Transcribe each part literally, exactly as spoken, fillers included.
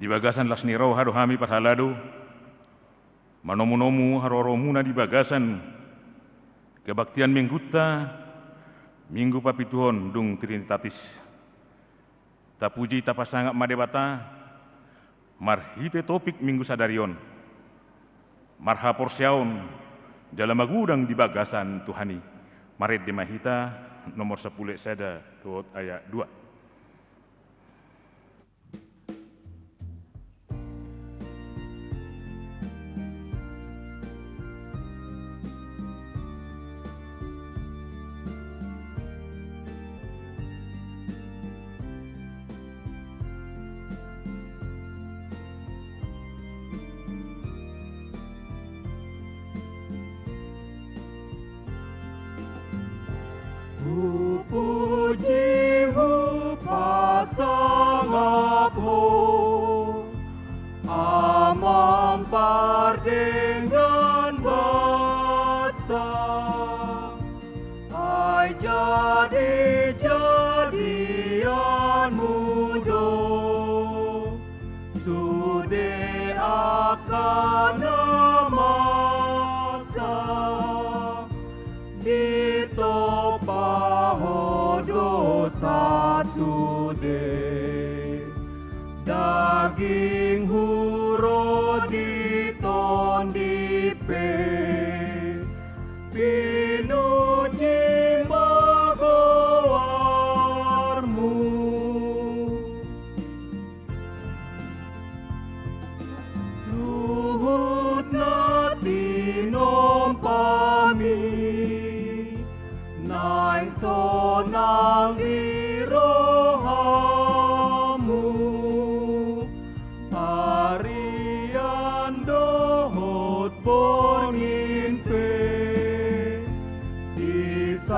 Di bagasan las ni roha do hami parhalado manomunomu haroromuna di bagasan kebaktian Minggunta, Minggu Papituhon dung Trinitatis. Tapuji tapasangap ma Debata marhite topik Minggu sadari on, marhaporseaon jala magodang di bagasan Tuhan i. Marende ma hita, nomor sampulu sada dohot ayat dua. Hupuji, hupasangap Ho, Amang pardenggan basa, ai jadi-jadianmu do sude angka na masa. Ditompa Ho do sasude, daginghu ro di tondi pe, pinuji ma goarmu. Luhut na tinompami, naeng sonang di rohamu, arian dohot borngin pe, disarihon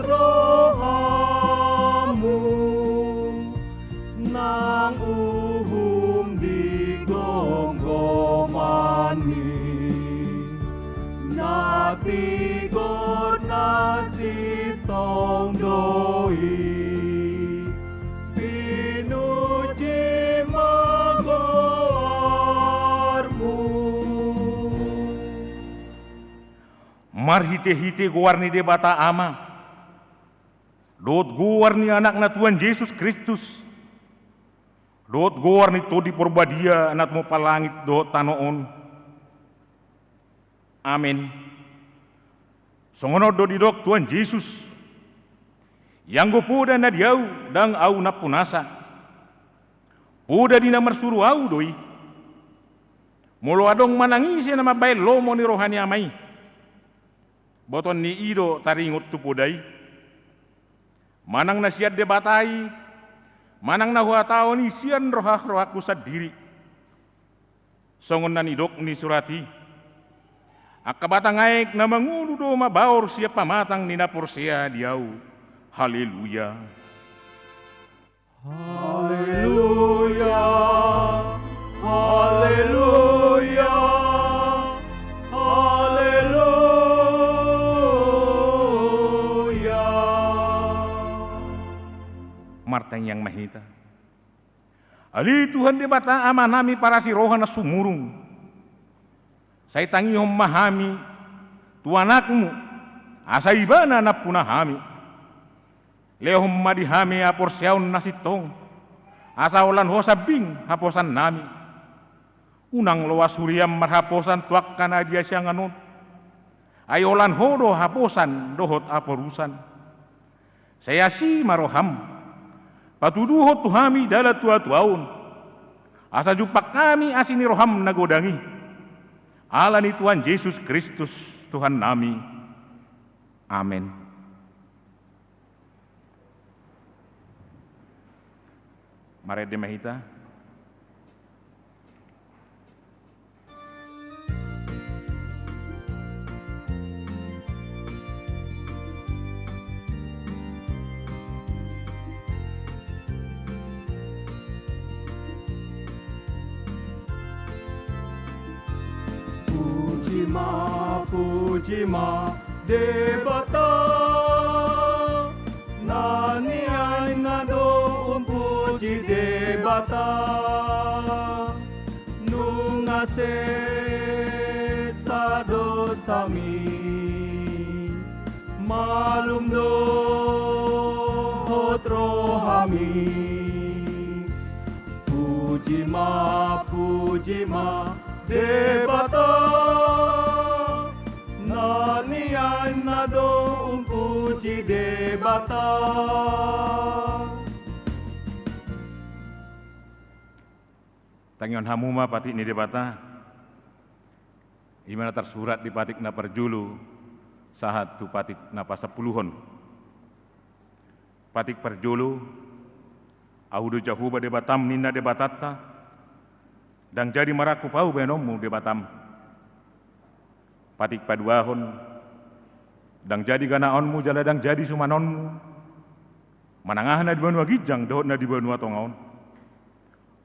rohamu nang uhum di gomgomanmi, na tigor na sintong do i, pinuji ma goarmu. Marhite-hite goar ni Debata Ama, dohot goar ni Anakna Tuhan Jesus Kristus, dohot goar ni Tondi Porbadia na tumompa langit dohot tano on. Amen. Songon on do didok Tuhan Jesus: Ianggo poda na di Ahu, ndang Ahu nampunasa. Poda ni na marsuru Ahu do i. Molo adong manang ise na mambahen lomo ni roha ni Ama i, botoon ni i do taringot tu poda i, manang na sian Debata i, manang na huhatahon i sian rohangku sandiri. Songon na nidok ni surat i: Angka batang aek na mangolu do mabaor sian pamatang ni na porsea di Ahu. Haleluya. Haleluya, haleluya, haleluya. Martangiang ma hita. Ale Tuhan Debata Amanami parasi roha na sumurung, sai tangihon ma hami tu Anakmu, asa Ibana nampuna hami. Lehon ma di hami haporseaon na sintong, asa holan Ho sambing haposannami. Unang loas huriam marhaposan tu angka na di hasiangan on, ai holan Ho do haposan dohot haporusan. Sai asi ma roham, patuduhon tu hami dalan tu hatuaon, asa jumpang hami asi ni roham na godang i. Ala ni Tuhan Jesus Kristus, Tuhannami. Amen. Marende ma hita. Puji ma, puji ma, Debata, na nian na do umpuji Debata, nunga sesa dosami, malum dohot rohami. Puji ma, puji ma, Debata, na nian na do umpuji Debata. Tangihon hamu ma patik ni Debata, i ma na tarsurat di patik na parjolo sahat tu patik na pasampuluhon. Patik parjolo, Ahu do Jahowa Debatam, ninna Debatanta, ndang jadi marangkup Ahu bahenonmu Debatam. Patik paduahon, ndang jadi ganaonmu jala ndang jadi sumanonmu, manang aha na di banua ginjang dohot na di banua tonga on,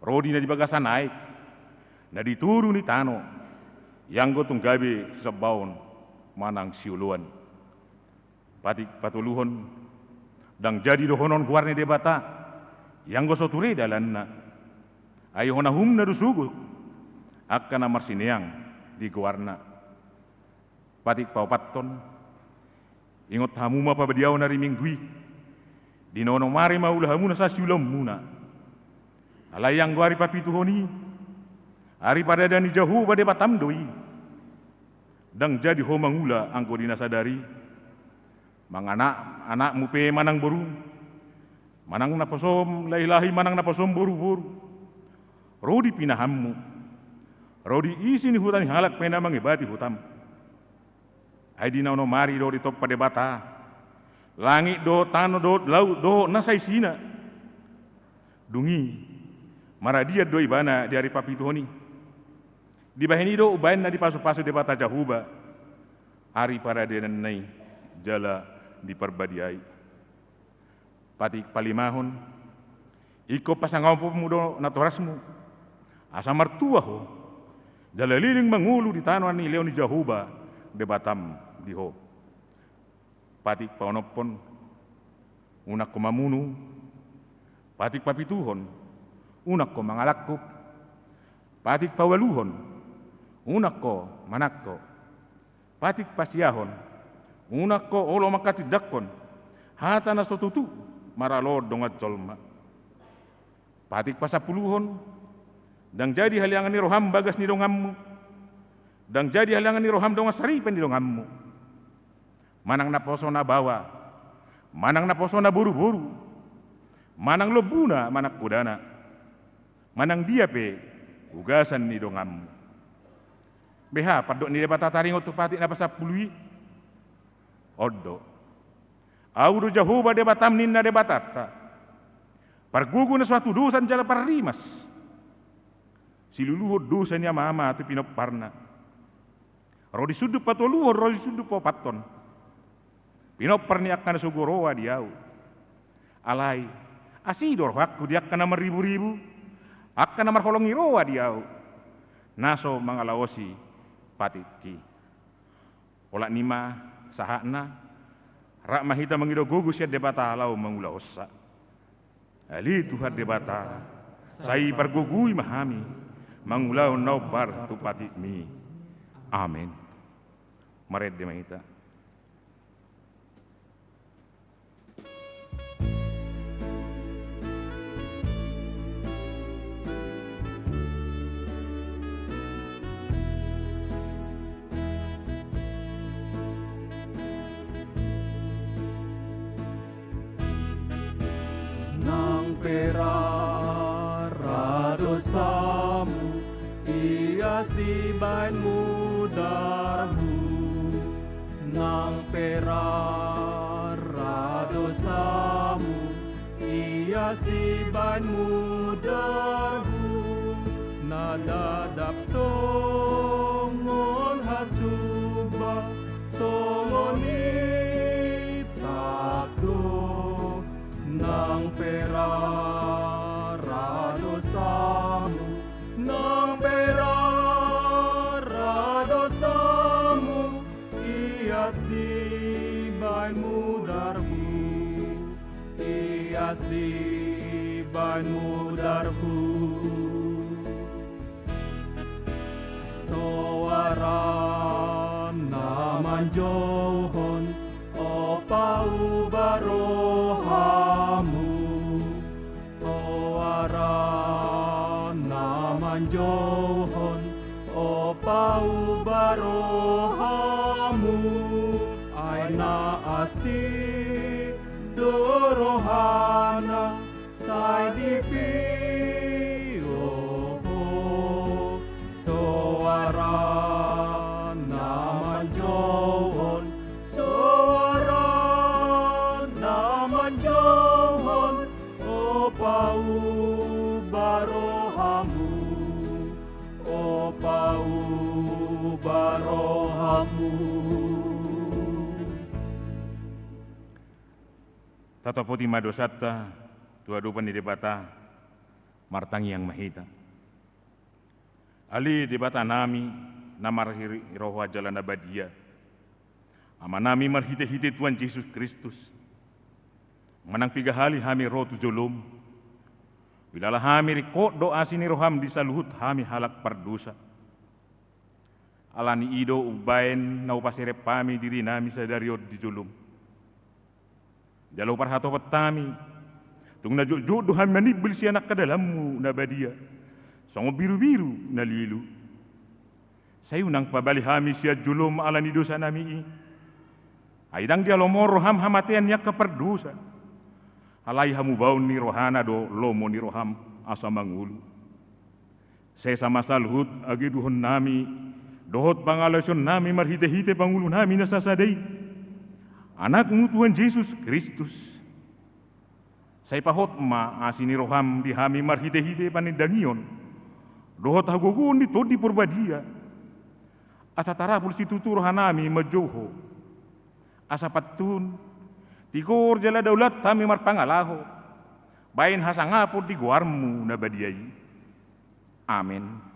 ro di na di bagasan aek, na di toru ni tano, ianggo tung gabe sisombaon manang sioloan. Patik patoluhon, ndang jadi dohonon goar ni Debata, ianggo so ture dalanna. Ai hona humna do sogot angka na marsineang di goarna. Patik paopathon, ingot hamu ma pabadiaon ari Minggu i, di na onom ari ma ula hamu na sasiulaonmuna. Alai anggo ari papituhon i, ari parade ni Jahowa Debatam do i. Ndang jadi ho mangula anggo di na sadari, manang anak, anakmu pe manang borum, manang naposom lahilahi manang naposom boruboru, ro di pinahanmu, ro di isi ni huta ni halak pe na mangebati hutam. Ai di na onom ari do ditompa Debata langit dohot tano dohot laut dohot na saisina. Dung i, maradian do ibana di ari papituhon i. Dibahen i do umbahen na dipasupasu Debata Jahowa ari paradeanna i jala diparbadiai. Patik palimahon, ingkon pasangaponmu do natorasmu, asa martua ho jala leleng mangolu di tano na nilehon ni Jahowa Debatam di ho. Patik paonomhon, unang ho mamunu. Patik papituhon, unang ho mangalangkup. Patik paualuhon, unang ho manangko. Patik pasiahon, unang ho olo manghatindanghon hata na so tutu maraloon dongan jolma. Patik pasampuluhon, ndang jadi haleangan ni roham bagas ni donganmu. Ndang jadi haleangan ni roham dongan saripe ni donganmu. Manang naposo na baoa, manang naposo na boruboru, manang lombuna manang hodana, manang dia pe ugasan ni donganmu. Beha pandok ni Debata taringot tu patik na pasampulu i? On do. Ahu do Jahowa Debatam, ninna Debatanta, pargogo na so hatudosan jala parrimas, siluluhon dosa ni amaama tu pinomparna. Ro di sundut patoluhon, ro di sundut paopathon, pinompar ni angka na sogo roha di ahu. Alai asi do rohangku di angka na marriburibu, angka na marholong ni roha di ahu, na so mangalaosi patikki. Olat ni ma sahatna, rap ma hita mangido gogo sian Debata laho mangulahonsa. Ale Tuhan Debata, sai pargogoi ma hami mangulahon na hombar tu patikmi. Amen. Marende ma hita. Nang pe rara dosamu, ias dibaen mudarmu. Nang pe rara dosamu, ias dibaen mudarmu. Na dadap songon hasumba, songon itak do. Nang pe rara dosamu, nang pe rara dosamu, ias dibaen mudarmu, ias dibaen Darhu. Soara na manjouhon, o pauba rohamu. Soara na manjouhon, o pauba rohamu. Ai na asing do rohana, sai dipio ho. Soara na manjouhon, soara na manjouhon, o pauba rohamu, o pauba rohamu. Tatopoti ma dosanta tu adopan ni Debata, martangiang ma hita. Ale Debata nami, na marhirihit roha jala na badia, Ama nami marhitehite Tuhan Jesus Kristus, manang piga hali hami ro tu jolom, huilala hami ringkot do asi ni roham di saluhut hami halak pardosa. Ala ni i do umbaen na hupaserep hami diri nami sadari on di jolom. Jala huparhatop hami, tung na jotjot do hami manimbil sian angka dalanmu na badia, songon birubiru na lilu. Sai unang pabali hami sian jolom ala ni dosa nami i. Ai ndang dialomon roham hamatean ni angka pardosa. Alai hamubaon ni rohana do lomo ni roham asa mangolu. Sesa ma saluhut hageduhon nami dohot pangalaosion nami marhitehite pangolu nami na sasada i, Anakmu Tuhan Jesus Kristus. Sai pahot ma asi ni roham di hami marhitehite panindangion dohot hagogoon ni Tondi Porbadia, asa tarapul situtu roha nami manjou Ho. Asa pantun, tigor jala daulat hami marpangalaho baen hasangapon di goarmu na badia i. Amen.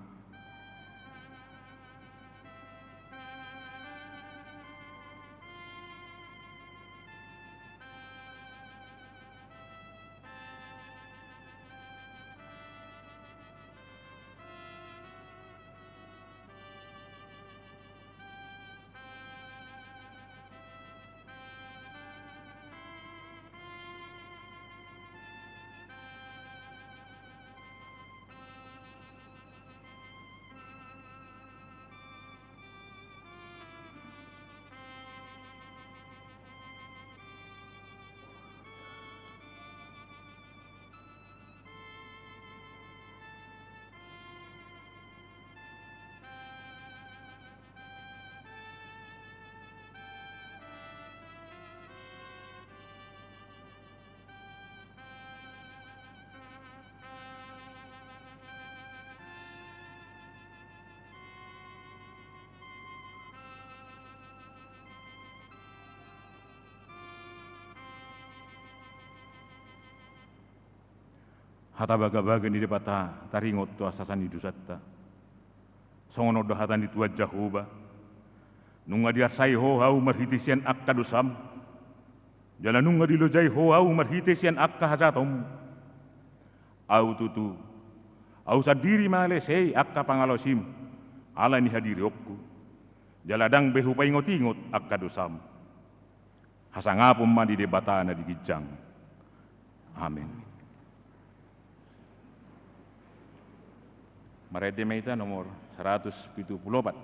Hata bagabaga ni Debata taringot tu hasahatan ni dosanta. Songon on do hata ni Tuhan Jahowa: Nunga diarsai Ho ahu marhite sian angka dosam, jala nunga dilojai Ho ahu marhite sian angka hajahatonmu. Ahu tutu, ahu sandiri mangalesei angka pangalaosim ala ni hadirionku, jala ndang be hupaingotingot angka dosam. Hasangapon ma di Debata na di ginjang. Amen. Marende ma hita nomor saratus pitu pulu opat.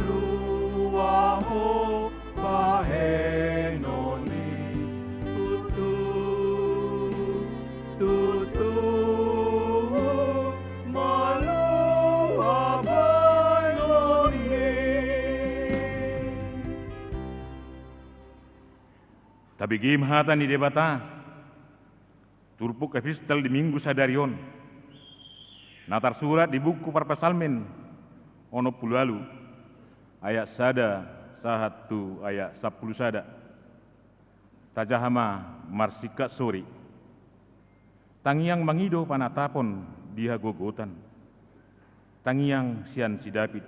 Malua ho bahenonni, tutu, tutu, malua bahenonni. Tabege ma hata ni Debata. Turpuk epistel di Minggu sadari on, na tarsurat di buku Parpsalmen onom pulu ualu, ayat sada sahat tu ayat sampulu sada. Tajaha ma marsingkat sori. Tangiang mangido panatapon di hagogotan. Tangiang sian si David.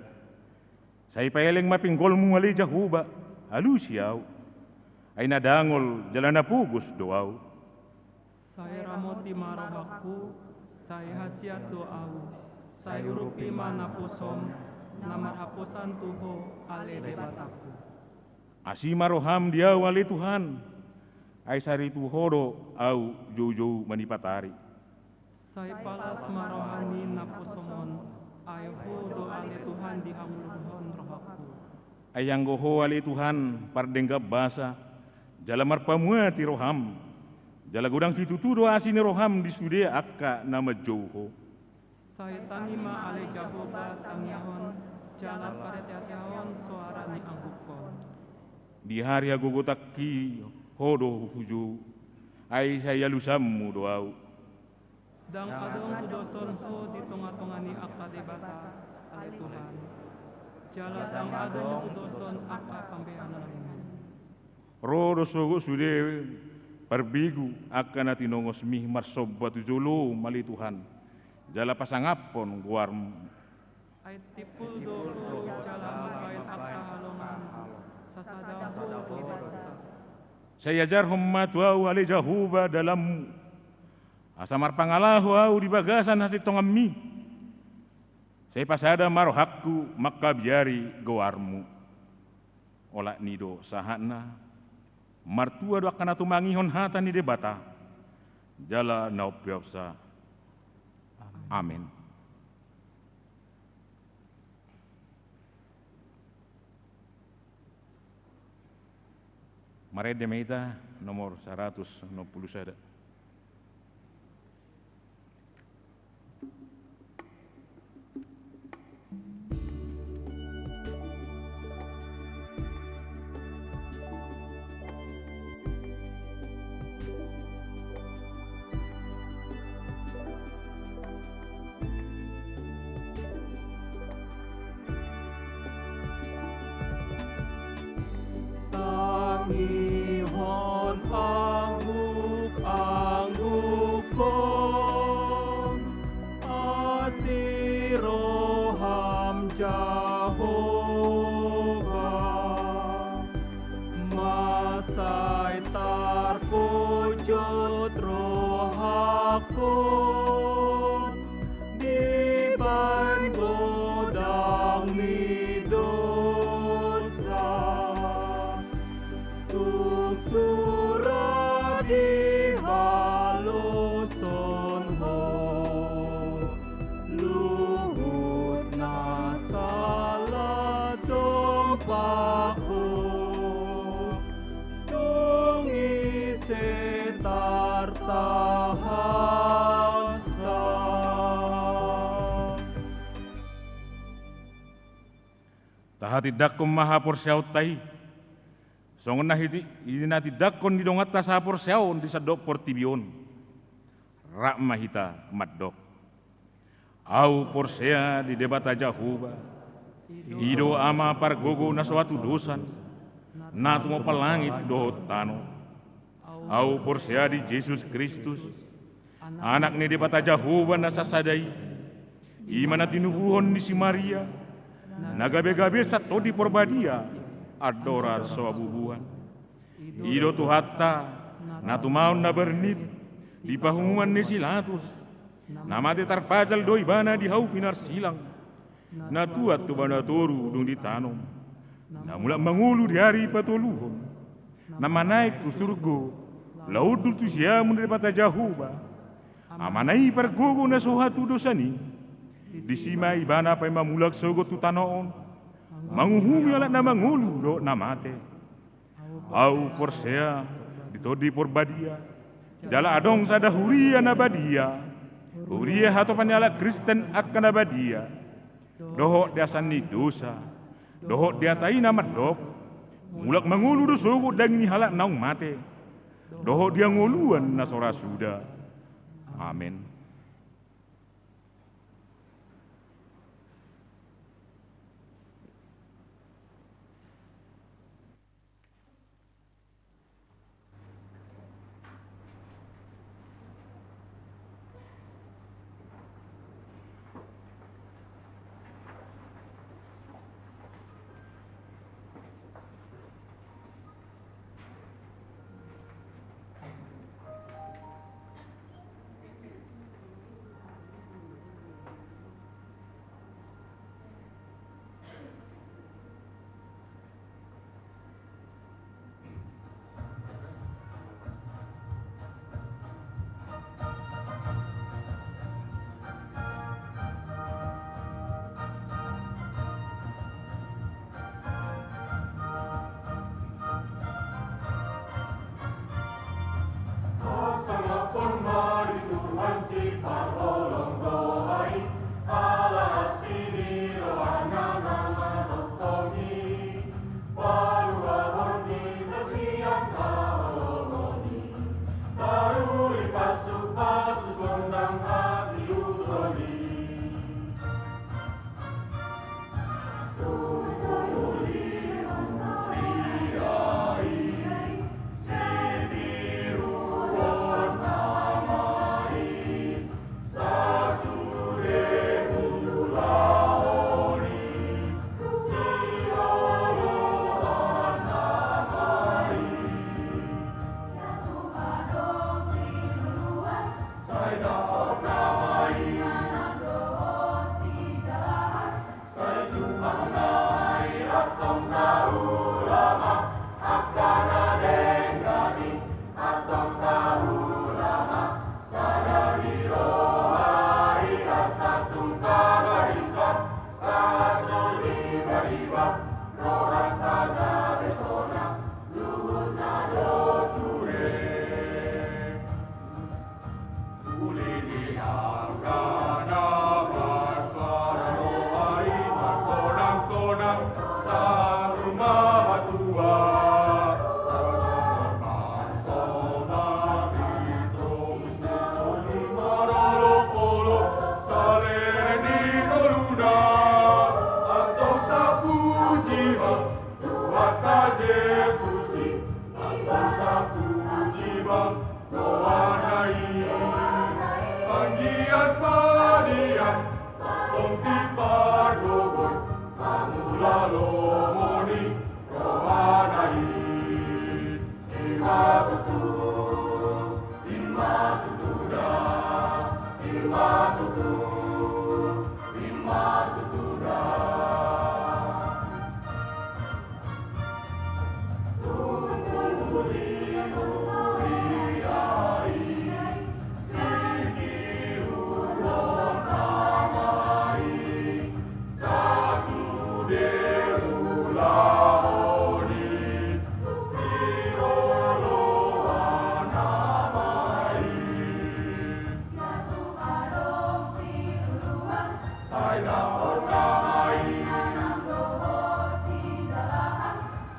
Sai paeleng ma pinggolmu ale Jahowa, alusi ahu. Ai na dangol jala na pogos do ahu. Sai ramoti ma rohangku, sai hasian do ahu, sai urupi ma naposom, na marhaposan tu Ho ale Debatangku. Asi ma roham di ahu ale Tuhan, ai saritu Ho do ahu joujou manipat ari. Sai palas ma roha ni naposom on, ai Ho do ale Tuhan dihangoluhon rohangku. Ai anggo Ho ale Tuhan pardenggan basa, jala marpamuati roham, jala godang situtu do asi ni roham di sude angka na manjou Ho. Sai tangi ma ale Jahowa tangiahon, jala pareteateahon soara ni anggukkon. Di ari hagogotanki Ho do hujou, ai sai alusanmu do ahu. Ndang adong hudoson Ho di tongatonga ni angka debata, ale Tuhan. Jala ndang adong hudoson angka pambahenanmi. Ro do sogot sude parbegu angka na tinongosmi marsomba tu jolom ale Tuhan, jala pasangaphon goarmu. Ai timbul do Ho jala mambahen angka halongan, sasada Ho do Debata. Sai ajarhon ma tu ahu ale Jahowa dalanmu, asa marpangalaho ahu di bagasan hasintonganmi. Sai pasada ma rohangku mangkabiari goarmu. Olat ni i do sahatna. Martua do angka na tumangihon hata ni Debata, jala na umpeopsa. Amen. Marende ma hita nomor saratus onom pulu sada. Tangihon angguk-anggukkon, asi roham Jahowa. Mansai tarpojot rohangku dibahen godang ni dosa. Tung sura dihaloshon Ho luhut na sala dompak Ho, tung ise tartahansa. Tahatindangkon ma haporseaonta i, songon na hiti-, i na tindanghon ni donganta sahaporseaon di sandok portibi on. Rap ma hita mandok. Ahu porsea di Debata Jahowa, i do Ama pargogo na so hatudosan, na tumompa langit dohot tano. Ahu porsea di Jesus Kristus, Anak ni Debata Jahowa na sasada i, i ma na tinubuhon ni si Maria, na gabe-gabe sandok di Parbadia, andorang so habubuhan. I do Tuhanta, na tumaon na bernit, di pahuhuman ni si Latus, na mate tarpajal do Ibana di hau pinarsilang, na tuat tu banua toru dung ditanom, na mulak mangolu di ari patoluhon, na manaek tu surgo, laho hundul tu siamun Debata Jahowa, Amana i pargogo na so hatudosan i. Disi ma Ibana paima mulak sogot tu tano on, manguhumi halak na mangolu dohot na mate. Ahu porsea di Tondi Parbadia, jala adong sada huria na badia, huria hatopan ni halak Kristen angka na badia, dohot di asan ni dosa, dohot di hata i na mandok: Mulak mangolu do sogot daging ni halak naung mate, dohot di hangoluan na so ra suda. Amen. Sangapon ma di Tuhan Siparholong roha i, ala asi ni rohana na manongtong i. Paluahon hita sian haholongon i, maruli pasupasu sonang hatiuron i. Tuhanta Jesus i, Tuhanta puji ma goarna i. Anggiat ma di an, antong di pargogoi, mangula lomo ni rohana i. I ma tutu, i ma tutu da, i ma tutu, i ma tutu da.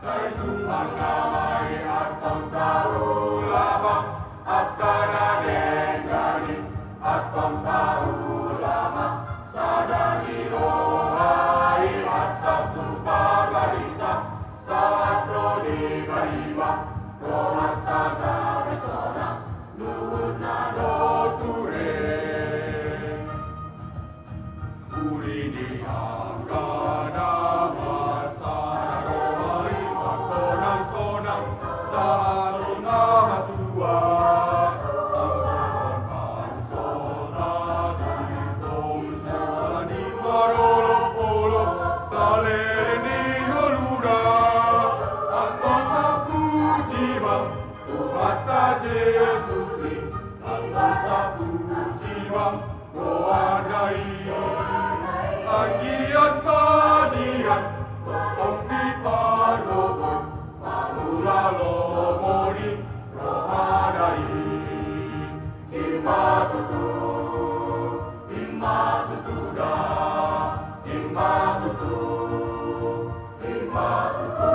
Sai jumpa ma i, antong taula ma angka na denggan i, antong taula ma sada ni roha i, asa tupa barita sahat ro di baliba, rohanta gabe sonang, luhutna do ture. Uli ni angka na marsada roha i, marsonang-sonang sahat tu na matua. Parsonang-sonang sahat tu na matua, marolop-olop saleleng ni ngoluna. Antong tapuji ma Tuhanta Jesus i, antong tapuji ma goarna i. Anggiat ma di an, Tong di parogoi, pangula lomo ni rohana i. Ima tutu, ima tutu da, ima tutu, ima tutu.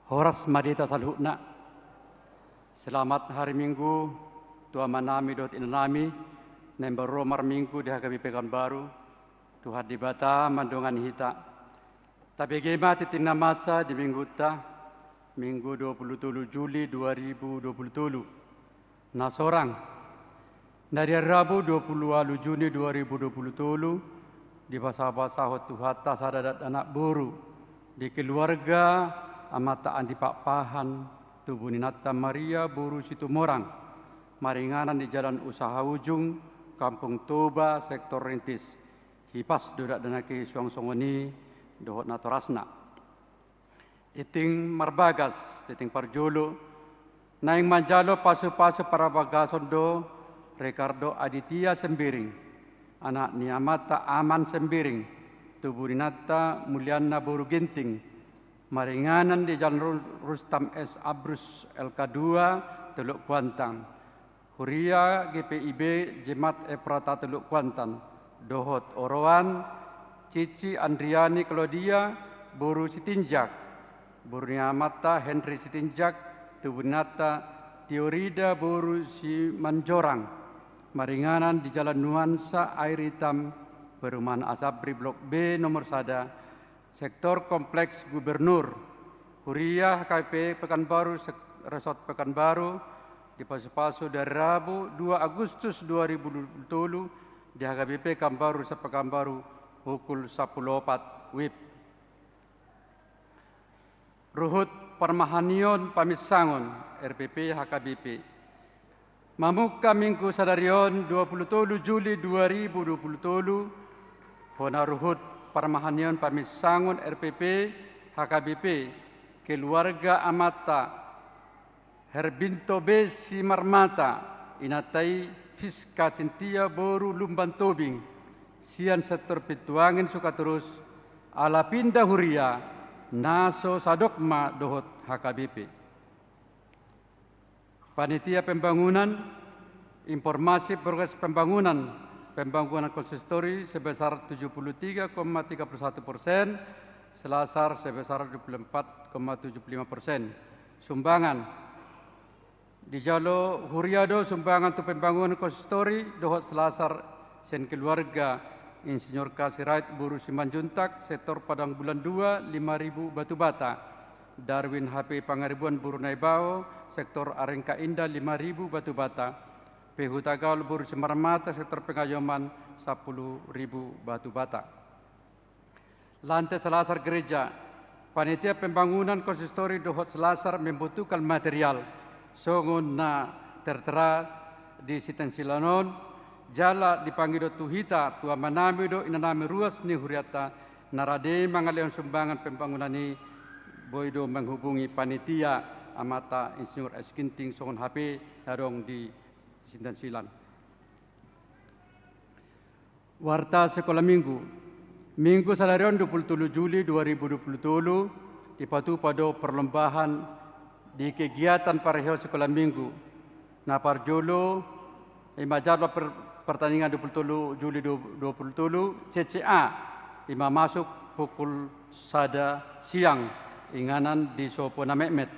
Horas ma di hita saluhutna. Selamat hari Minggu tu amanami dohot inanami na imbaru ro marminggu di H K B P Pekanbaru. Tuhan Debata mandongani hita. Tabege ma tingting na masa di minggunta, Minggu dua pulu tolu Juli dua ribu dua pulu tolu. Na sorang. Na di ari Rabu dua pulu ualu Juni dua ribu dua pulu tolu, dibasabasahon Tuhanta sada dakdanak boru di keluarga amanta Andi Pakpahan, tubu ni inanta Maria boru Situmorang, maringanan di Jalan Usaha Ujung, Kampung Toba, Sektor Rintis. Hipas do dakdanak i suang songon i dohot natorasna. Tingting marbagas, tingting parjolo, naeng manjalo pasupasu parbagason do Ricardo Aditya Sembiring, anak ni amanta Aman Sembiring, tubu ni inanta Muliana boru Ginting, maringanan di Jalan Ru-, Rustam S Abrus L K dua, Teluk Kuantan. Huria G P I B Jemaat Efrata Teluk Kuantan, dohot oroan, Cici Andriani Claudia boru Sitinjak, boru ni amanta Henry Sitinjak, tubu ni inanta Tiorida boru Simanjorang, maringanan di Jalan Nuansa Air Hitam, Perumahan Asabri Blok B nomor sada, Sektor Kompleks Gubernur, Huria H K B P Pekanbaru, Sek-, Resort Pekanbaru, dipasupasu di ari Rabu dua Agustus dua ribu dua pulu tolu di H K B P Pekanbaru, Resort Pekanbaru, pukul sampulu opat W I B. Ruhut parmahanion paminsangon R P P H K B P. Mamungka Minggu sadari on dua pulu tolu Juli dua ribu dua pulu tolu, hona ruhut parmahanion paminsangon R P P H K B P, keluarga amanta Herbinto B Simarmata, inanta i Fiska Sintia boru Lumban Tobing, sian sektor Pintuangin Sukaturus, ala pinda huria, na so sadogma dohot H K B P. Panitia pembangunan, informasi progres pembangunan, pembangunan konsistori sebesar tujuh puluh tiga koma tiga puluh satu persen, Selasar sebesar dua puluh empat koma tujuh puluh lima persen. Sumbangan. Dijalo huria do sumbangan tu pembangunan konsistori dohot Selasar sian keluarga Insinyur K Sirait boru Simanjuntak, sektor Padang Bulan dua, lima ribu batu bata. Darwin H P Pangaribuan boru Naibao, sektor Arengka Indah, lima ribu batu bata. P Hutagaol boru Simarmata, sektor Pengayoman, sampulu ribu batu bata. Lantai Selasar gereja, panitia pembangunan konsistori dohot Selasar membutuhkan material songon na tertera di sitan silaon on, jala dipangido tu hita, tu amanami dohot inanami ruas ni hurianta, na rade mangalehon sumbangan pembangunan i, boi do menghubungi panitia amanta Insinyur S Ginting songon H P na adong di sitan silaon. Warta Sekolah Minggu. Minggu sadari on dua pulu tolu Juli dua ribu dua pulu tolu, dipatupa do perlombaan di kegiatan parheon Sekolah Minggu. Na parjolo, ima jadwal per-, pertandingan dua pulu tolu Juli dua pulu tolu, C C A, ima masuk pukul sada siang, inganan di Sopo na metmet.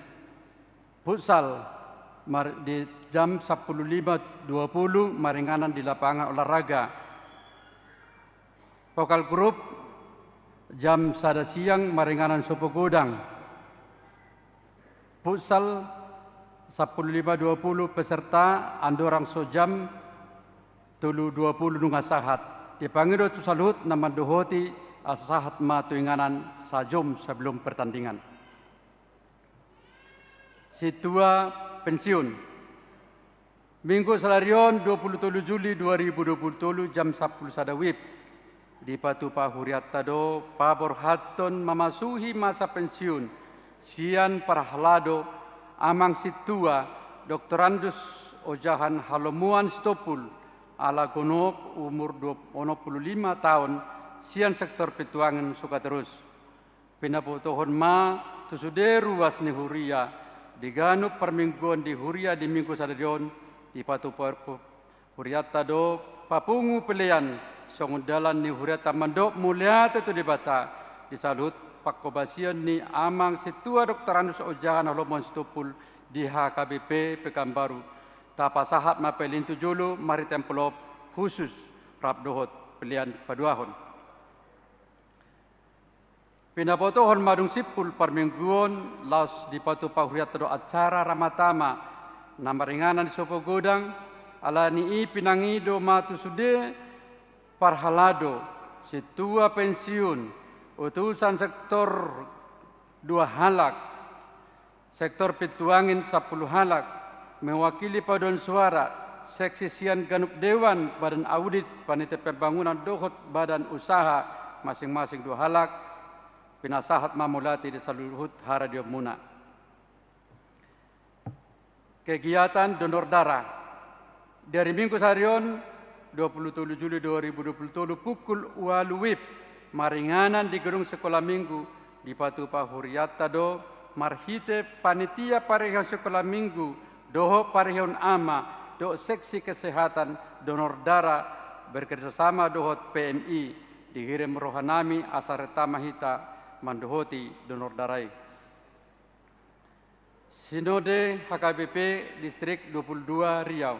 Futsal, mar-, di jam sampulu lima dua pulu maringanan di lapangan olahraga. Pokal grup, jam sada siang maringanan Sopo Godang. Futsal, sampulu lima dua pulu peserta, andorang so jam tolu dua pulu nunga sahat. Dipangido tu saluhut na mandohoti asa sahat ma tu inganan sajom sebelum pertandingan. Sintua pensiun. Minggu sadari on, dua pulu tolu Juli dua ribu dua pulu tolu, jam sampulu sada WIB, dipatupa hurianta do paborhathon mamasuhi masa pensiun sian parhalado Amang Sintua Doktorandus Ojahan Halomoan Sitompul, ala gonop umur dua, onom pulu lima taon, sian sektor Pintuangin Sukaterus. Pinabotohon ma tu sude ruas ni huria di ganup parmingguon di huria di Minggu sadari on, dipatupa hurianta do papungu pelean songon dalan ni hurianta mandok mauliate tu Debata di saluhut panghobasion ni Amang Sintua Doktorandus Ojahan Halomoan Sitompul di H K B P Pekanbaru. Tapasahat ma pelean tu jolo marhite amplop khusus rap dohot pelean paduahon. Pinabotohon ma dung simpul parmingguon, laos dipatupa hurianta do acara ramatama na maringanan di sopo godang. Ala ni i pinangido ma tu sude parhalado, sintua pensiun, utusan sektor dua halak, sektor Pintuangin sampulu halak, mewakili paduan suara, seksi sian ganup dewan, badan audit, panitia pembangunan dohot badan usaha, masing-masing dua halak. Pinasahat ma mauliate di saluhut haradionmuna. Kegiatan donor darah. Di ari Minggu sadari on, dua pulu tolu Juli dua ribu dua pulu tolu, pukul ualu WIB, maringanan di gedung Sekolah Minggu, dipatupa hurianta do marhite panitia parihon Sekolah Minggu dohot parihon ama dohot seksi kesehatan donor darah bekerjasama dohot P M I, dihirim rohanami asa renta ma hita mandohoti donor darah i. Sinode H K B P Distrik dua pulu dua Riau.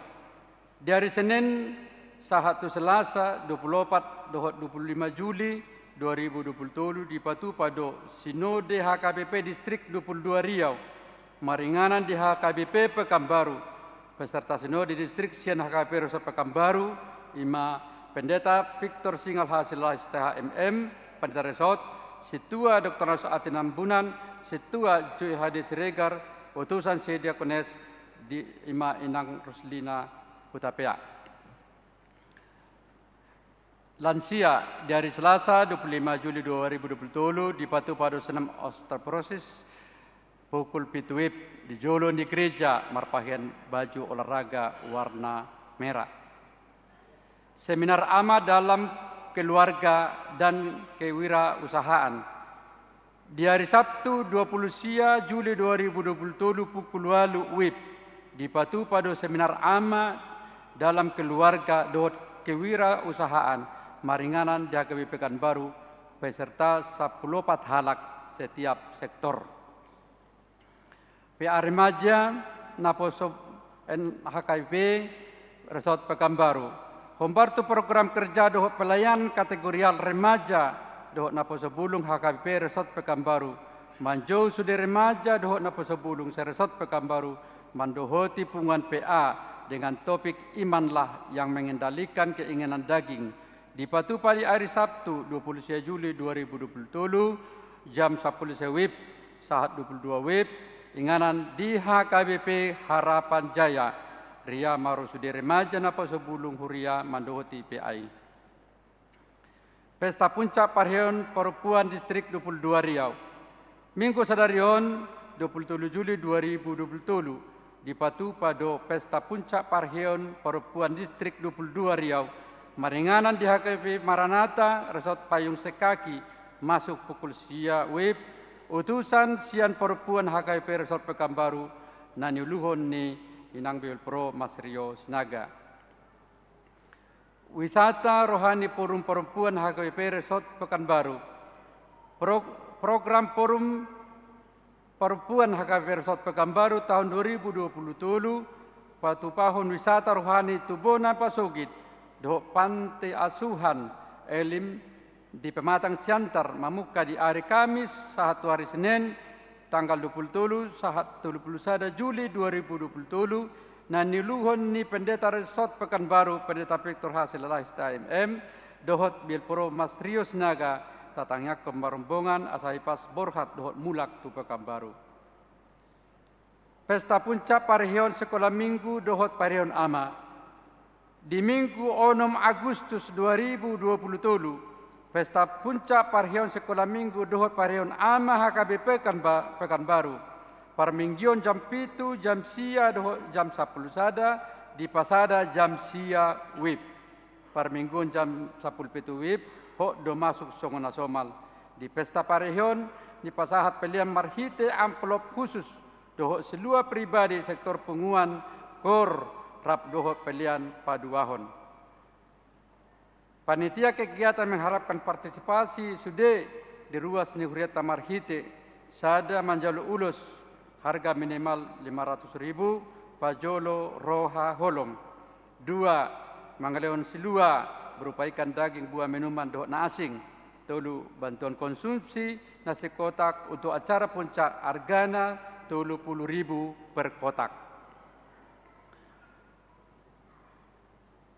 Di ari Senin sahat tu Selasa dua pulu opat dohot dua pulu lima Juli dua ribu dua pulu tolu, dipatupa do Sinode H K B P Distrik dua pulu dua Riau maringanan di H K B P Pekanbaru. Peserta sinode distrik sian H K B P Resort Pekanbaru, i ma Pendeta Victor Singal H Silahisita M M, Pendeta Resort, Sintua Doktorandus Ati Nambunan, Sintua Joy Hadi Siregar, utusan si diakones, di, i ma Inang Ruslina Hutapea. Lansia, di ari Selasa dua pulu lima Juli dua ribu dua puluh tolu, dipatupa do senam osteoporosis pukul pitu WIB di jolo ni gereja marpahian baju olahraga warna merah. Seminar ama dalam keluarga dan kewirausahaan. Di ari Sabtu dua pulu sia Juli dua ribu dua puluh tolu pukul ualu WIB, dipatupa do seminar ama dalam keluarga dohot kewirausahaan maringanan di H K B P Pekanbaru, peserta sampulu opat halak setiap sektor. P A remaja naposo N H K B P Resort Pekanbaru. Hombar tu program kerja dohot pelayanan kategorial remaja dohot naposo bulung H K B P Resort Pekanbaru. Manjou sude remaja dohot naposo bulung se-Resort Pekanbaru mandohoti punguan P A dengan topik Imanlah yang Mengendalikan Keinginan Daging. Dipatupa di ari Sabtu dua pulu sia Juli dua ribu dua puluh tolu, jam sampulu sia WIB sahat dua pulu dua WIB, inganan di H K B P Harapan Jaya, ria ma ro sude remaja naposo bulung huria mandohoti P A i. Pesta Puncak Parheon Parompuan Distrik dua pulu dua Riau. Minggu sadari on, dua pulu tolu Juli dua ribu dua puluh tolu, dipatupa do Pesta Puncak Parheon Parompuan Distrik dua pulu dua Riau, maringanan di H K B P Maranatha Resort Payung Sekaki, masuk pukul sia WIB, utusan sian parompuan H K B P Resort Pekanbaru, na niuluhon ni Inang Biol Pro Mas Rio Sinaga. Wisata rohani Forum Parompuan H K B P Resort Pekanbaru. Pro-, program Forum Parompuan H K B P Resort Pekanbaru tahun dua ribu dua puluh tolu, patupahon wisata rohani tu bona pasogit dohot panti asuhan Elim di Pematang Siantar, mamungka di ari Kamis sahat tu ari Senen, tanggal dua puluh tolu sahat tolu puluh sada Juli dua ribu dua puluh tolu, na niuluhon ni Pendeta Resort Pekanbaru, Pendeta Victor H Silahisita M M, dohot Biol Pro Mas Rio Sinaga, tatangiangkon ma rombongan asa hipas borhat dohot mulak tu Pekanbaru. Pesta puncak parihon sekolah minggu dohot parihon ama. Di Minggu onom Agustus dua ribu dua puluh tolu, pesta puncak parihon sekolah minggu dohot parihon ama H K B Pekanba-, Pekanbaru. Parmingguon jam pitu, jam sia dohot jam sampulu sada, dipasada jam sia WIB. Parmingguon jam sampulu pitu WIB, hot do masuk songon na somal. Di pesta parihon, dipasahat pelean marhite amplop khusus, dohot silua pribadi sektor punguan, kor, rap dohot pelean paduahon. Panitia kegiatan mengharapkan partisipasi sude di ruas ni hurianta marhite, sada manjalo ulos, harga minimal lima ratus ribu, pajolo roha holong. Dua, mangalehon silua, berupa ikan, daging, buah, minuman, dohot na asing. Tolu, bantuan konsumsi, nasi kotak untuk acara puncak, argana tolu pulu ribu per kotak.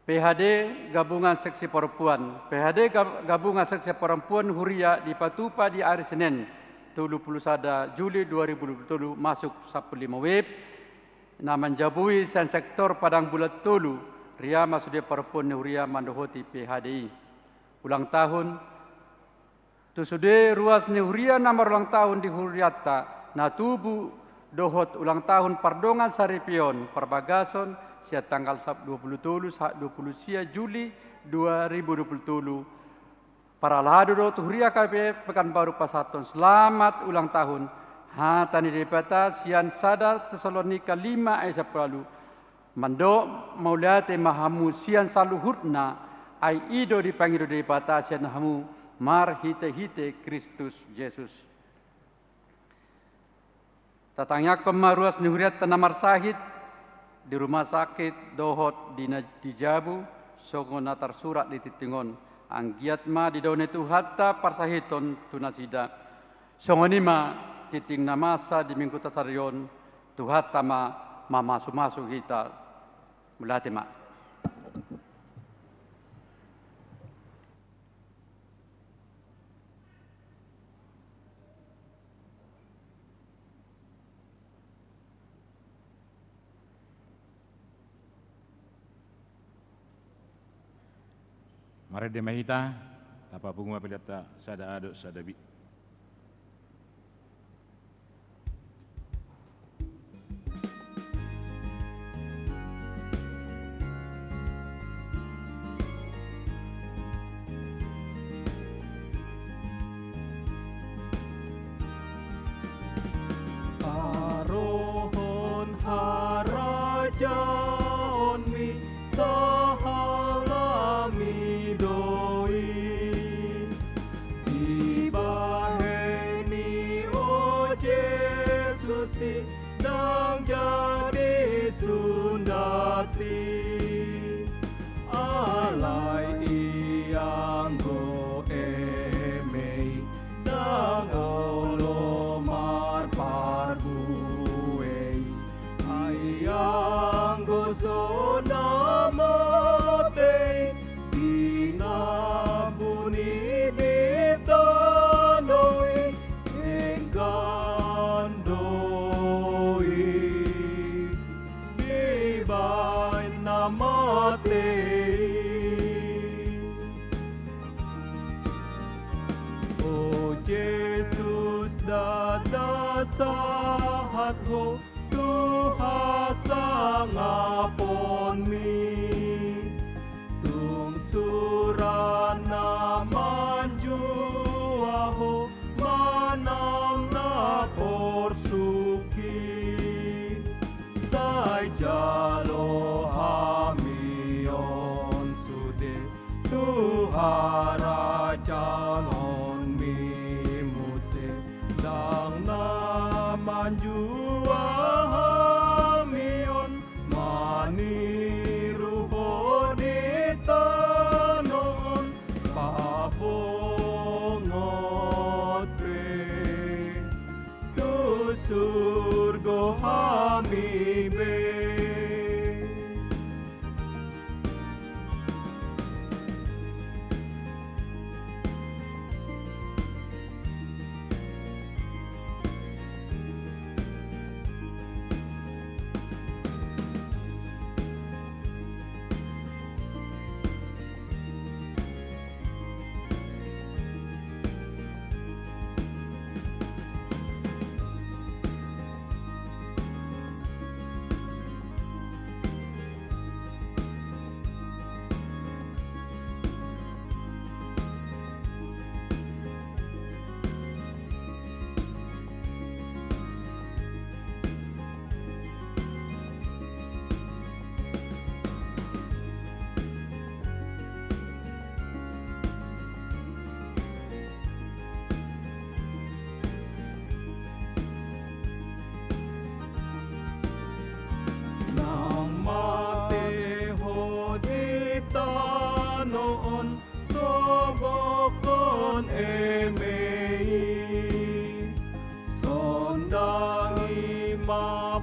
P H D Gabungan Seksi Perempuan. P H D Gab-, Gabungan Seksi Perempuan Huria dipatupa di ari Senen, tolu pulu sada Juli dua ribu dua puluh tolu, masuk sampulu lima WIB, na manjabui sian sektor Padang Bulan Tolu, ria ma sude parompuan ni huria mandohoti P H D i. Ulang tahun, tu sude ruas ni huria na marulang tahun di hurianta, na tubu dohot ulang tahun pardongan saripeon parbagason sian tanggal sap-, dua pulu tolu sahat dua pulu sia Juli dua ribu dua pulu tolu. Parhalado dohot huria K P P Pekanbaru pasahathon selamat ulang tahun, hata ni Debata sian sada Tesalonika lima ayat sampulu ualu. Mandok mauliate ma hamu sian saluhutna, ai i do dipangido Debata sian hamu marhite-hite Kristus Jesus. Tatangiangkon ma ruas ni hurianta na marsahit di rumah sakit dohot di na-, di jabu, songon na tarsurat di tingting on. Anggiat ma didao ni Tuhanta parsahiton tu nasida. Songon i ma tingting na masa di Mingguta sadari on, Tuhanta ma mamasu-masu hita. Mauliate ma. Marende ma hita, tapapungu ma peleanta sada A dohot sada B. Parohon harajaonmi sahalami do i. Dibahen i, o Jesus i, ndang jadi sundat i. Alai i anggo eme i, ndang olo marparbue i. Ai anggo so na mate i, tinambun i di tano i, denggan do i dibahen na mate i. O Jesus, ndada sahat Ho tu hasangaponmi. Tung sura na manjua Ho manang na porsuk i. Sai jalo hami on sude tu harajaonmi muse. Ndang na manjua hami on maniru Ho di tano on, pabongot pe tu surgo hami be.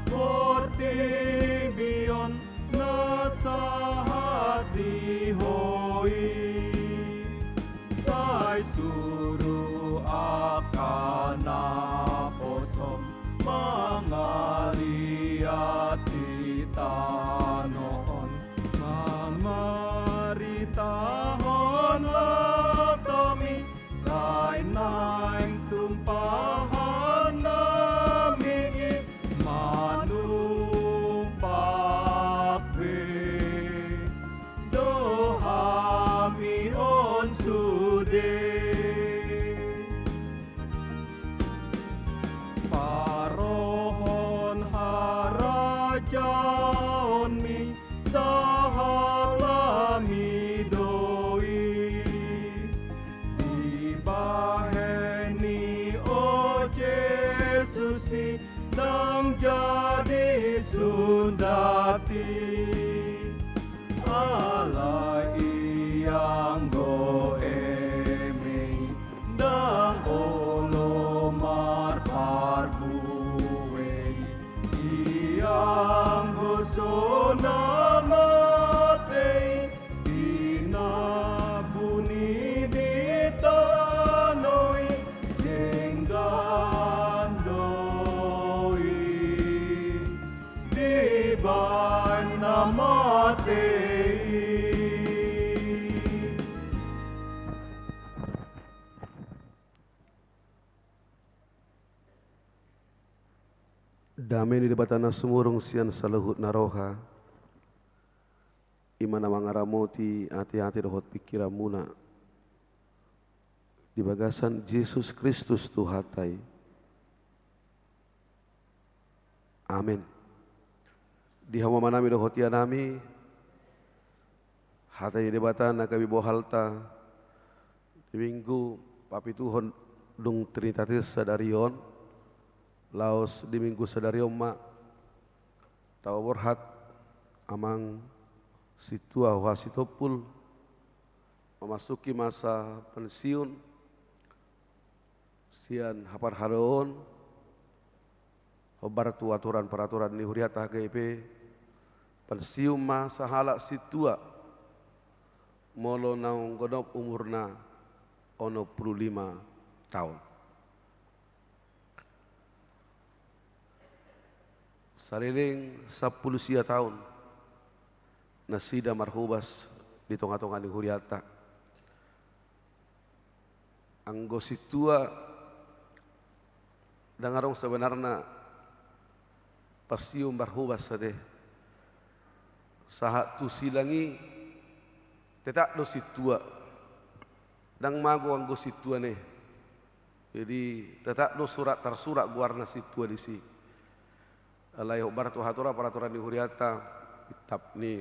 Portibi on na sahat di Ho i, sai suru angka naposom mangaliat di tano on, mamaritahon lam hami, sai naeng tumpahan nami i manumpak be do hami on sude. Parohon harajaonmi sahat hami do i, dibahen i o Jesus i ndang jadi sundat i. Alai i anggo eme i ndang olo marparbue i, i anggo so na mate i, tinabun i di tano i, denggan do i dibahen na mate i. Dame ni Debata na sumurung sian saluhut na roha, i ma na mangaramoti ateate dohot pingkiranmuna di bagasan Jesus Kristus Tuhanta i. Amen. Di hamu amanami dohot inanami, hata ni Debata na gabe bohalta di Minggu papituhon dung Trinitatis sadari on, laos di Minggu sadari on ma tapaborhat amang sintua H. Sitompul, memasuki masa pensiun sian haparhadoon, hombar tu aturan peraturan ni huriata H K I P, pensiun ma sahalak sintua molo naung godop umurna onom pulu lima taon. Saleleng sampulu sia taon nasida marhobas di tongatonga ni huriata. Anggo sintua ndang adong sebenarna pensiun marhobas ate. Sahat tu silang i tetap do sintua. Ndang mago anggo sintua ne. Jadi tetap do surat tarsurat goarna sintua disi. Alai hombar tu aturan peraturan ni huriata, tetap ni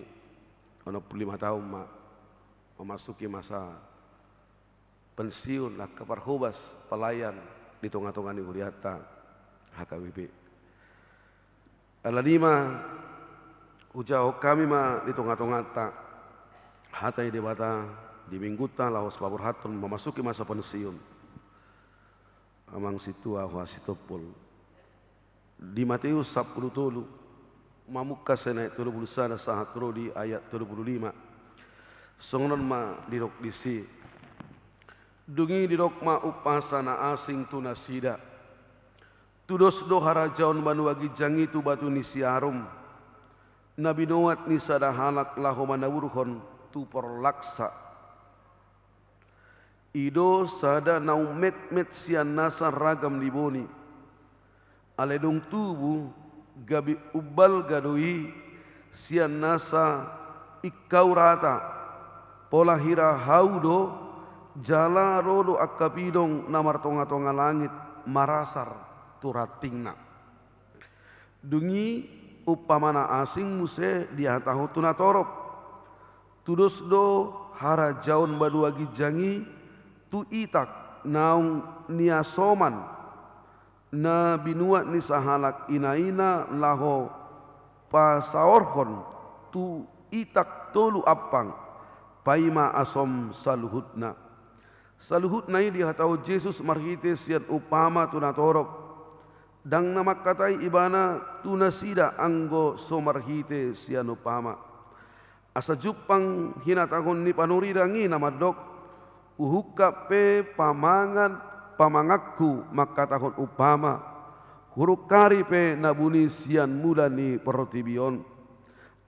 onom pulu lima taon ma memasuki masa pensiun angka parhobas pelayan di tongatonga ni huriata H K B P. Alani i ma hujahahon hami ma di tongatonganta hata ni Debata di Minggunta laos paborhathon memasuki masa pensiun amang sintua H. Sitompul. Di Mateus sampulu tolu, mamungka sian ayat tolu pulu sada sahat ro di ayat tolu pulu lima. Songon on ma didok disi. Dung i didok ma umpasa na asing tu nasida. Tudos do harajaon banua ginjang i tu batu ni siarum, na binoat ni sada halak laho manaburhon tu porlaksa. I do sada naung metmet sian nasa ragam ni boni. Alai dung tubu, gabe umbalga do i sian nasa ingkau rata, pola hira hau do, jala ro do angka pidong na martongatonga langit marasar tu rantingna. Dung i umpama na asing muse dihatahon tu natorop. Tudos do harajaon banua ginjang i tu itak naung niasoman, na binuat ni sahalak inaina laho pasaorhon tu itak tolu ampang, paima asom saluhutna. Saluhutna i dihatahon Jesus marhite sian umpama tu natorop. Ndang na mangkatai ibana tu nasida anggo so marhite sian umpama. Asa jumpang hinatahon ni panurirang i na mandok, huungkap pe pamangan, pamanganku mangkatahon umpama, hurungkari pe na buni sian mula ni portibi on.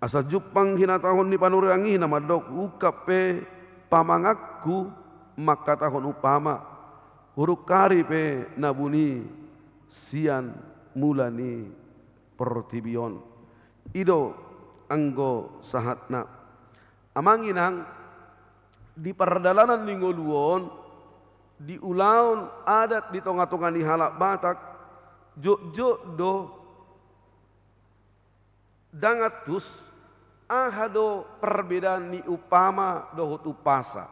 Asa jumpang hinatahon ni panurirang i na mandok, huungkap pe pamanganku mangkatahon umpama, hurungkari pe na buni sian mula ni portibi on. I do anggo sahatna. Amang inang, di pardalanan ni ngolu on, di ulaon adat di tonga-tonga ni halak Batak, jotjot do ndang antus aha do parbedaan ni umpama dohot umpasa.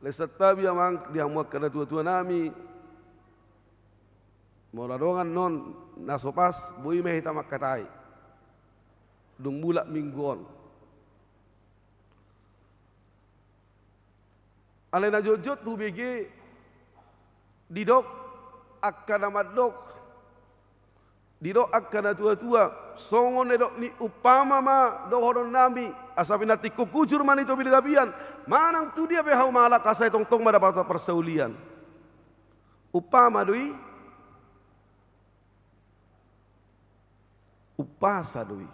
Alai santabi amang, di hamu angka natua-tua nami, molo adong annon na so pas, boi ma hita mangkatai dung mulak minggu on. Alai na jotjot hubege, didok angka na mandok, didok angka natua-tua, songon na nidok ni umpama ma dohonon nami, asa pinantikhon hujur ma di topi ni tapian, manang tu dia pe hamu mangalangka sai tongtong ma dapotan parsaulian. Umpama do i, umpasa do i.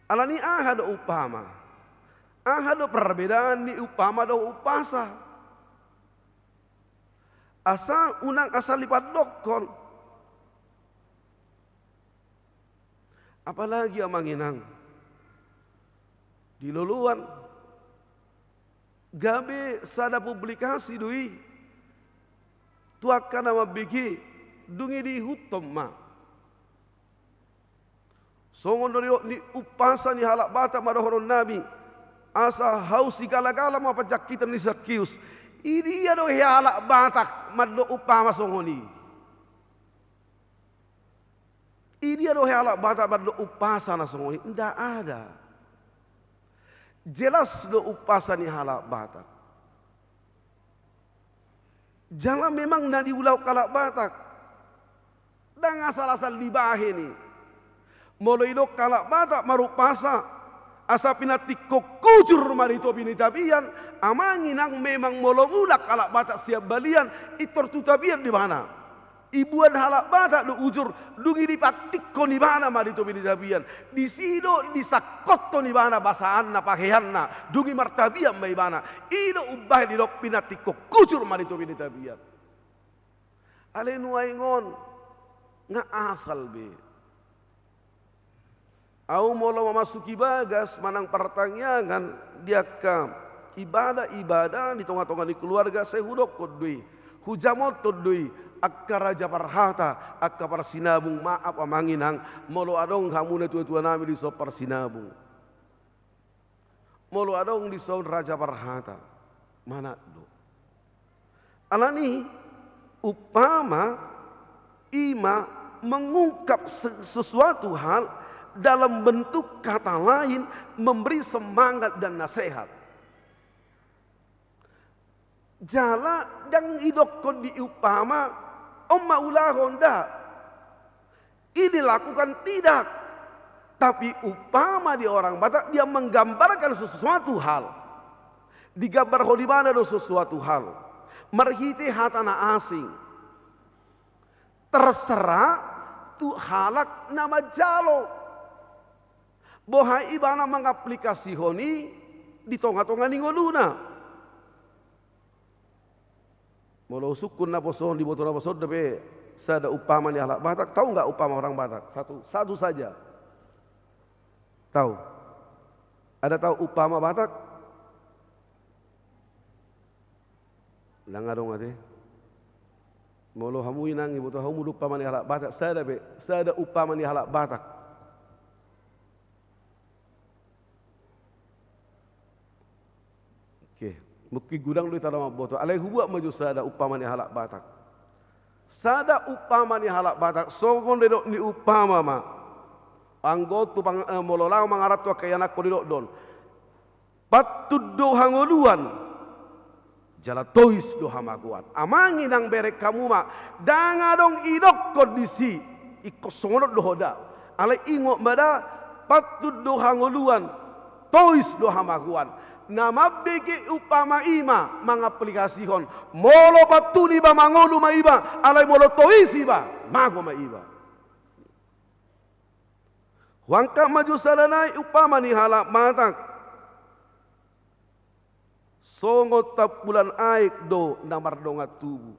Alani aha do umpama? Aha do parbedaan ni umpama dohot umpasa? Asa unang asal dipandokkon. Apalagi amang inang, di loloan gabe sada publikasi do i tu angka na mambege, dung i diihuthon ma. Songon do nidok ni umpasa ni halak Batak ma dohonon nami, asa hau sigala-gala ma panjangkitan ni Sakeus. Idia do hea halak Batak mandok umpama songon i? Idia do hea halak Batak mandok umpasa na songon i? Nda ada. Jelas do umpasa ni halak Batak. Jala memang na niulahon halak Batak ndang asal-asal dibahen i. Molo didok halak Batak marumpasa, asa pinantikhon hujur ma di topi ni tapian, amang inang, memang molo mulak halak Batak sian balian, pintor tu tapian do ibana. Dibuan halak Batak do hujur, dung i dipantikhon ibana ma di topi ni tapian. Disi do disangkothon ibana basaanna, paheanna, dung i martapian ma ibana. I do umbahen didok pinantikhon hujur ma di topi ni tapian. Alai nuaeng on nga asal be. Ahu molo mamasuki bagas manang partangiangan di angka ibadah-ibadah di tonga-tonga ni keluarga, sai hudokkon do i, hujamothon do i angka raja parhata, angka parsinabung. Maaf amang inang, molo adong hamu natua-tua nami dison parsinabung, molo adong dison raja parhata, manat do. Alani umpama i ma mengungkap se-, sesuatu hal dalam bentuk kata lain, memberi semangat dan nasihat. Jala ndang didokkon di umpama, on ma ulahon, nda. Ini lakukan, tidak. Tapi umpama di orang Batak, dia menggambarkan sesuatu hal. Digambarhon ibana do sesuatu hal marhite hata na asing. Terserah tu halak na manjalo boha ibana mangaplikasihon i di tonga-tonga ni ngoluna. Molo husungkun naposo on, diboto naposo on dope sada umpama ni halak Batak. Tau nggak umpama orang Batak? Satu, satu saja. Tau? Ada tau umpama Batak? Ndang adong ate. Molo hamu inang, iboto hamu do umpama ni halak Batak? Sada pe, sada umpama ni halak Batak. Oke, mungkin godang do hita na mamboto. Alai hubuat ma jo sada umpama ni halak Batak. Sada umpama ni halak Batak, songon na nidok ni umpama ma. Anggo tu pang-, eh, molo laho mangaranto angka ianakhon, didok do on: Pantun do hangoluan, Jala tois do hamagoan. Amang inang, bereng hamu ma, ndang adong idokkon disi, ingkon songon on do ho da. Alai ingot ma da, pantun do hangoluan, tois do hamagoan. Na mambege umpama i ma mangaplikasihon. Molo pantun iba, mangolu ma iba, alai molo tois iba, mago ma iba. Huangkat ma jo sada nai umpama ni halak Batak. Songon tampulan aek do na mardongan tubu.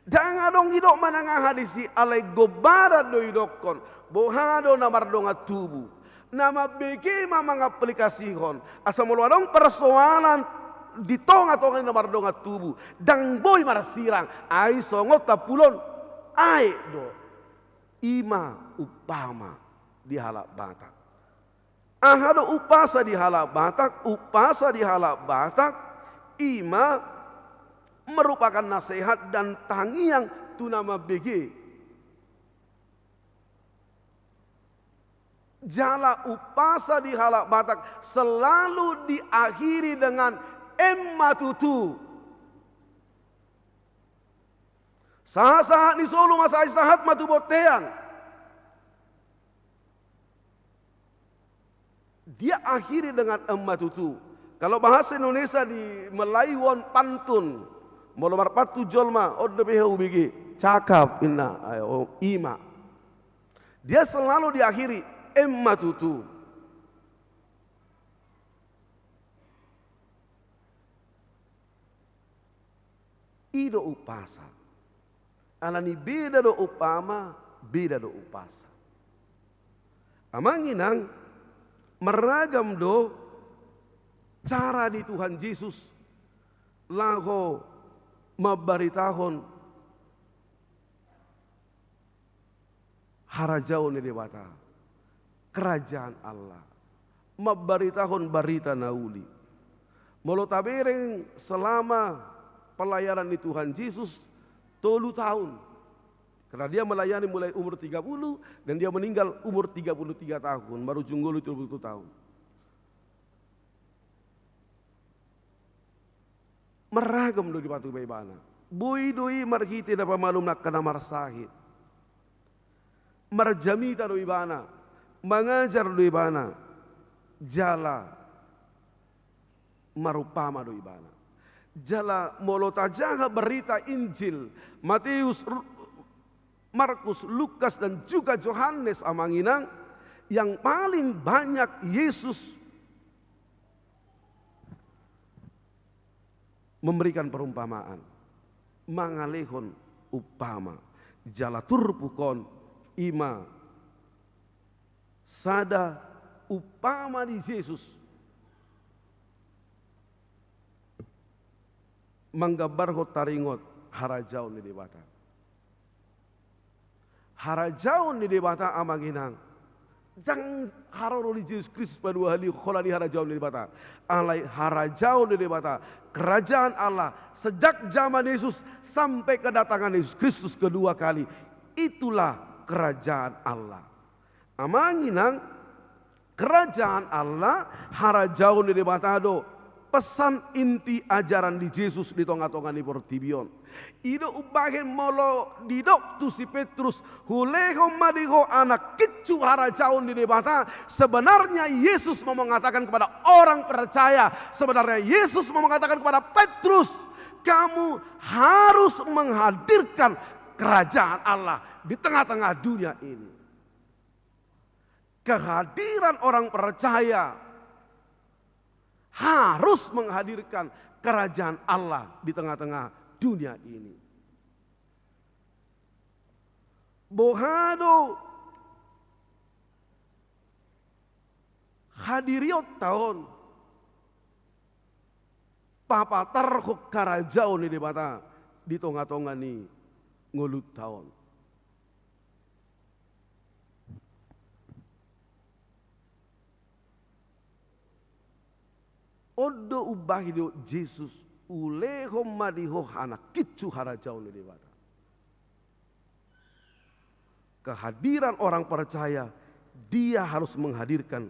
Ndang adong idok manang aha disi, alai gombaran do idokkon. Boha do na mardongan tubu? Na mambege ma mangaplikasihon. Asa molo adong persoalan di tonga-tonga ni na mardongan tubu, ndang boi marsirang. Ai songon tampulan aek do. I ma umpama di halak Batak. Aha do umpasa di halak Batak? Umpasa di halak Batak i ma merupakan nasehat dan tangiang tu na mambege. Jala umpasa di halak Batak selalu diakhiri dengan "emma tutu". Sahat-sahat ni solu ma sai sahat ma tu bontean. Diakhiri dengan "emma tutu". Kalau bahasa Indonesia di Melayu on pantun. Molo marpantun jolma, on dope hubege. Cakap, inna, ayo, i ma. Dia selalu diakhiri "emma tutu". I do umpasa. Alani beda do umpama, beda do umpasa. Amang inang, marragam do cara ni Tuhan Jesus laho mambaritahon harajaon ni Debata, kerajaan Allah, mambaritahon barita na uli. Molo tabereng selama pelayanan ni Tuhan Jesus, tolu tahun. Karena dia melayani mulai umur tiga puluh dan dia meninggal umur tiga puluh tiga tahun, marujung ngolu tolu puluh tahun. Marragam do dipatupa ibana. Boi do i marhite na pamalum angka na marsahit. Marjamita do ibana, mangajar do ibana, jala marumpama do ibana. Jala molo tajaha berita Injil Mateus, Ru-, Markus, Lukas, dan juga Johannes, amang inang, yang paling banyak Yesus memberikan perumpamaan, mangalehon umpama. Jala turpuk on i ma sada umpama ni Jesus manggambarhon taringot harajaon ni Debata. Harajaon ni Debata, amang inang, ndang haroro ni Jesus Kristus paduahalihon holan i harajaon ni Debata. Alai harajaon ni Debata, kerajaan Allah, sejak zaman Yesus sampai kedatangan Yesus Kristus kedua kali, itulah kerajaan Allah. Amang inang, kerajaan Allah, harajaon ni Debata do pesan inti ajaran ni Jesus di tonga-tonga ni portibi on. I do umbahen molo didok tu si Petrus, "Hulehon ma di ho, anak kincu, harajaon ni Debata." Sebenarnya Yesus mau mengatakan kepada orang percaya, sebenarnya Yesus mau mengatakan kepada Petrus, "Kamu harus menghadirkan kerajaan Allah di tengah-tengah dunia ini." Kehadiran orang percaya harus menghadirkan kerajaan Allah di tengah-tengah dunia ini. Boha do hadirionta on papatarhon harajaon ni Debata di tonga-tonga ni ngolunta on. On do umbahen didok Jesus, "Hulehon ma di ho, anak kincu, harajaon ni Debata." Kehadiran orang percaya, dia harus menghadirkan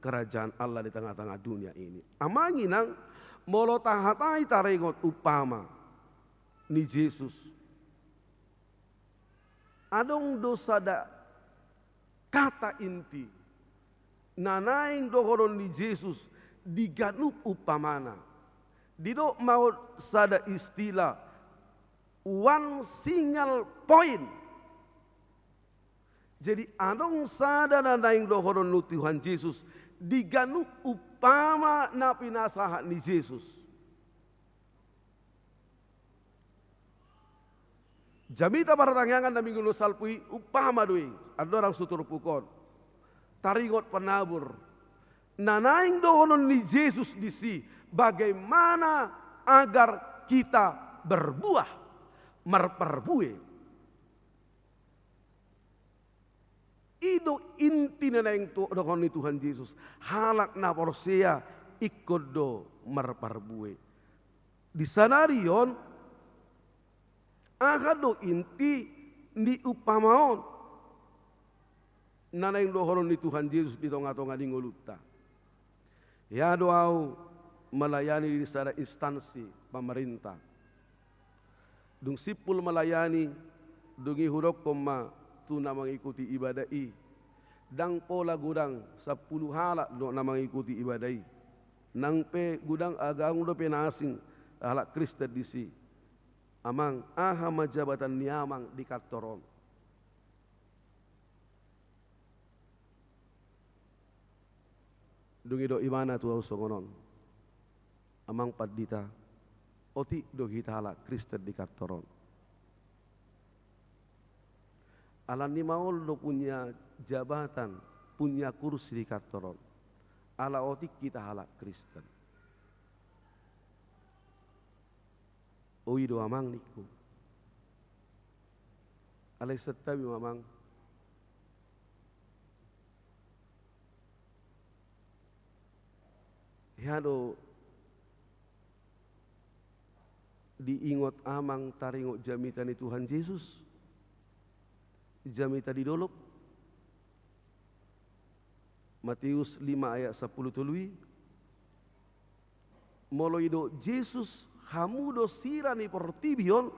kerajaan Allah di tengah-tengah dunia ini. Amang inang, molo tahatai taringot umpama ni Jesus, adong do sada kata inti na naeng dohonon ni Jesus di ganup umpamana. Didok ma on sada istilah, one single point. Jadi adong sada na naeng dohonon ni Tuhan Jesus di ganup umpama na pinasahat ni Jesus. Jamita partangiangan na minggu na salpu i umpama do i, andorang so turpuk on. Taringot penabur. Na naeng dohonon ni Jesus disi, bagaimana agar kita berbuah, marparbue. I do inti na naeng tu dohonon ni Tuhan Jesus, halak na porsea ingkon do marparbue. Di sadari on, aha do inti ni umpama on na naeng dohonon ni Tuhan Jesus di tonga-tonga ni ngolunta? Hea do ahu melayani di sada instansi pamarintah. Dung simpul melayani, dung i hudokkon ma tu na mangikuti ibadah i, ndang pola godang sampulu halak do na mangikuti ibadah i. Nang pe godang, adong dope na asing halak Kristen disi. Amang, aha ma jabatan ni amang di kantor on? Dung i didok ibana tu ahu songon on, amang pandita, otik do hita halak Kristen di kantor on. Alani maol do punya jabatan, punya kursi di kantor on, ala otik hita halak Kristen. O i do amang, ningku. Alai santabi ma amang. Hea do diingot amang taringot jamita ni Tuhan Jesus? Jamita di dolok. Matius lima ayat sampulu tolu i. Molo didok Jesus, hamu do sira ni portibi on,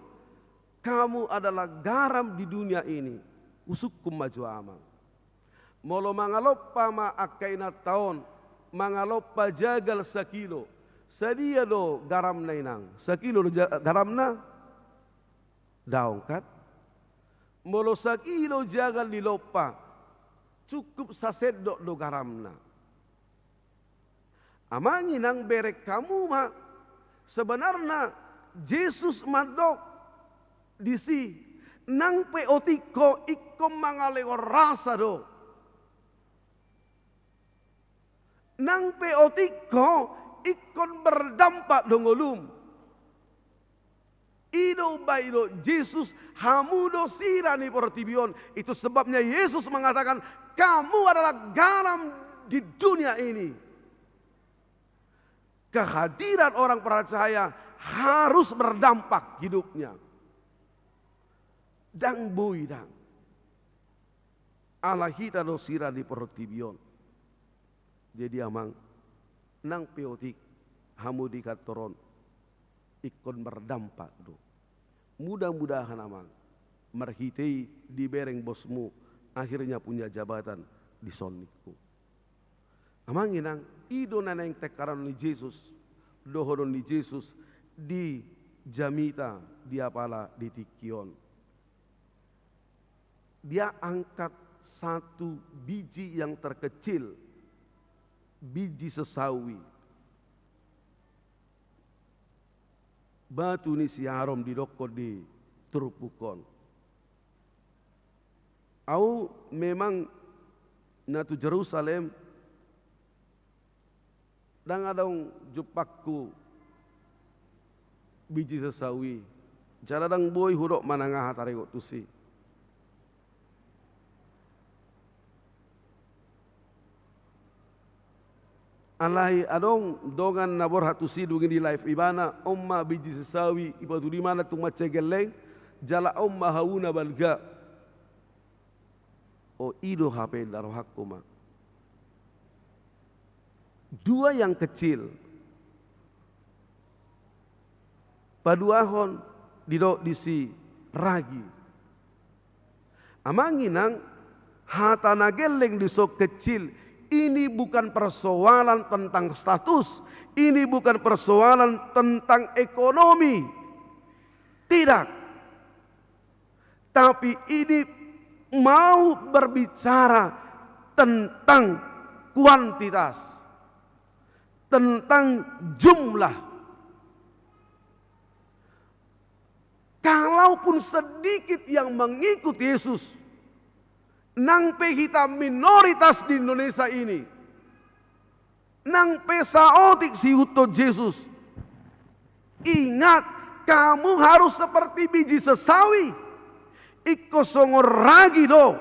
kamu adalah garam di dunia ini. Husungkun ma jo amang. Molo mangalompa ma angka inanta on, mangalompa jagal sakilo. Sadia do garamna inang? Sakilo do ja-, garamna? Daong kan? Molo sakilo jagal dilompa, cukup sasendok do garamna. Amang inang, bereng hamu ma, sebenarna Jesus mandok disi, nang pe otik ho ingkon mangalehon rasa do. Nang pe otik ho ingkon berdampak do ngolum. I do umbahen didok Jesus, hamu do sira ni portibi on. Itu sebabnya Yesus mengatakan, kamu adalah garam di dunia ini. Kehadiran orang percaya harus berdampak hidupnya. Ndang boi, ndang. Ala hita do sira di portibi on. Jadi amang, nang pe otik hamu di kantor on, ingkon berdampak do. Mudah-mudahan amang, marhite i dibereng bosmu, akhirnya punya jabatan dison, ningku. Amang inang, i do na naeng tangkaran ni Jesus, dohonon ni Jesus di jamita, di apala di tingki on. Dia angkat satu biji yang terkecil, biji sesawi. Batu ni si Arom didokkon di turpuk on. Ahu memang na tu Jerusalem, ndang adong jumpangku biji sesawi, jala ndang boi hudok manang aha taringot tusi. Alai adong dongan na borhat tusi, dung i di live ibana, on ma biji sesawi, ipatudu ibana tung mansai gelleng, jala on ma hau na balga. O, i do hape na rohangku ma. Dua yang kecil. Paduahon didok disi ragi. Amang inang, hata na gelleng dison kecil, ini bukan persoalan tentang status, ini bukan persoalan tentang ekonomi. Tidak. Tapi ini mau berbicara tentang kuantitas, tentang jumlah. Kalaupun sedikit yang mengikut Yesus, nang pe hita minoritas di Indonesia ini, nang pe saotik siihuthon Jesus, ingat, kamu harus seperti biji sesawi. Ingkon songon ragi do.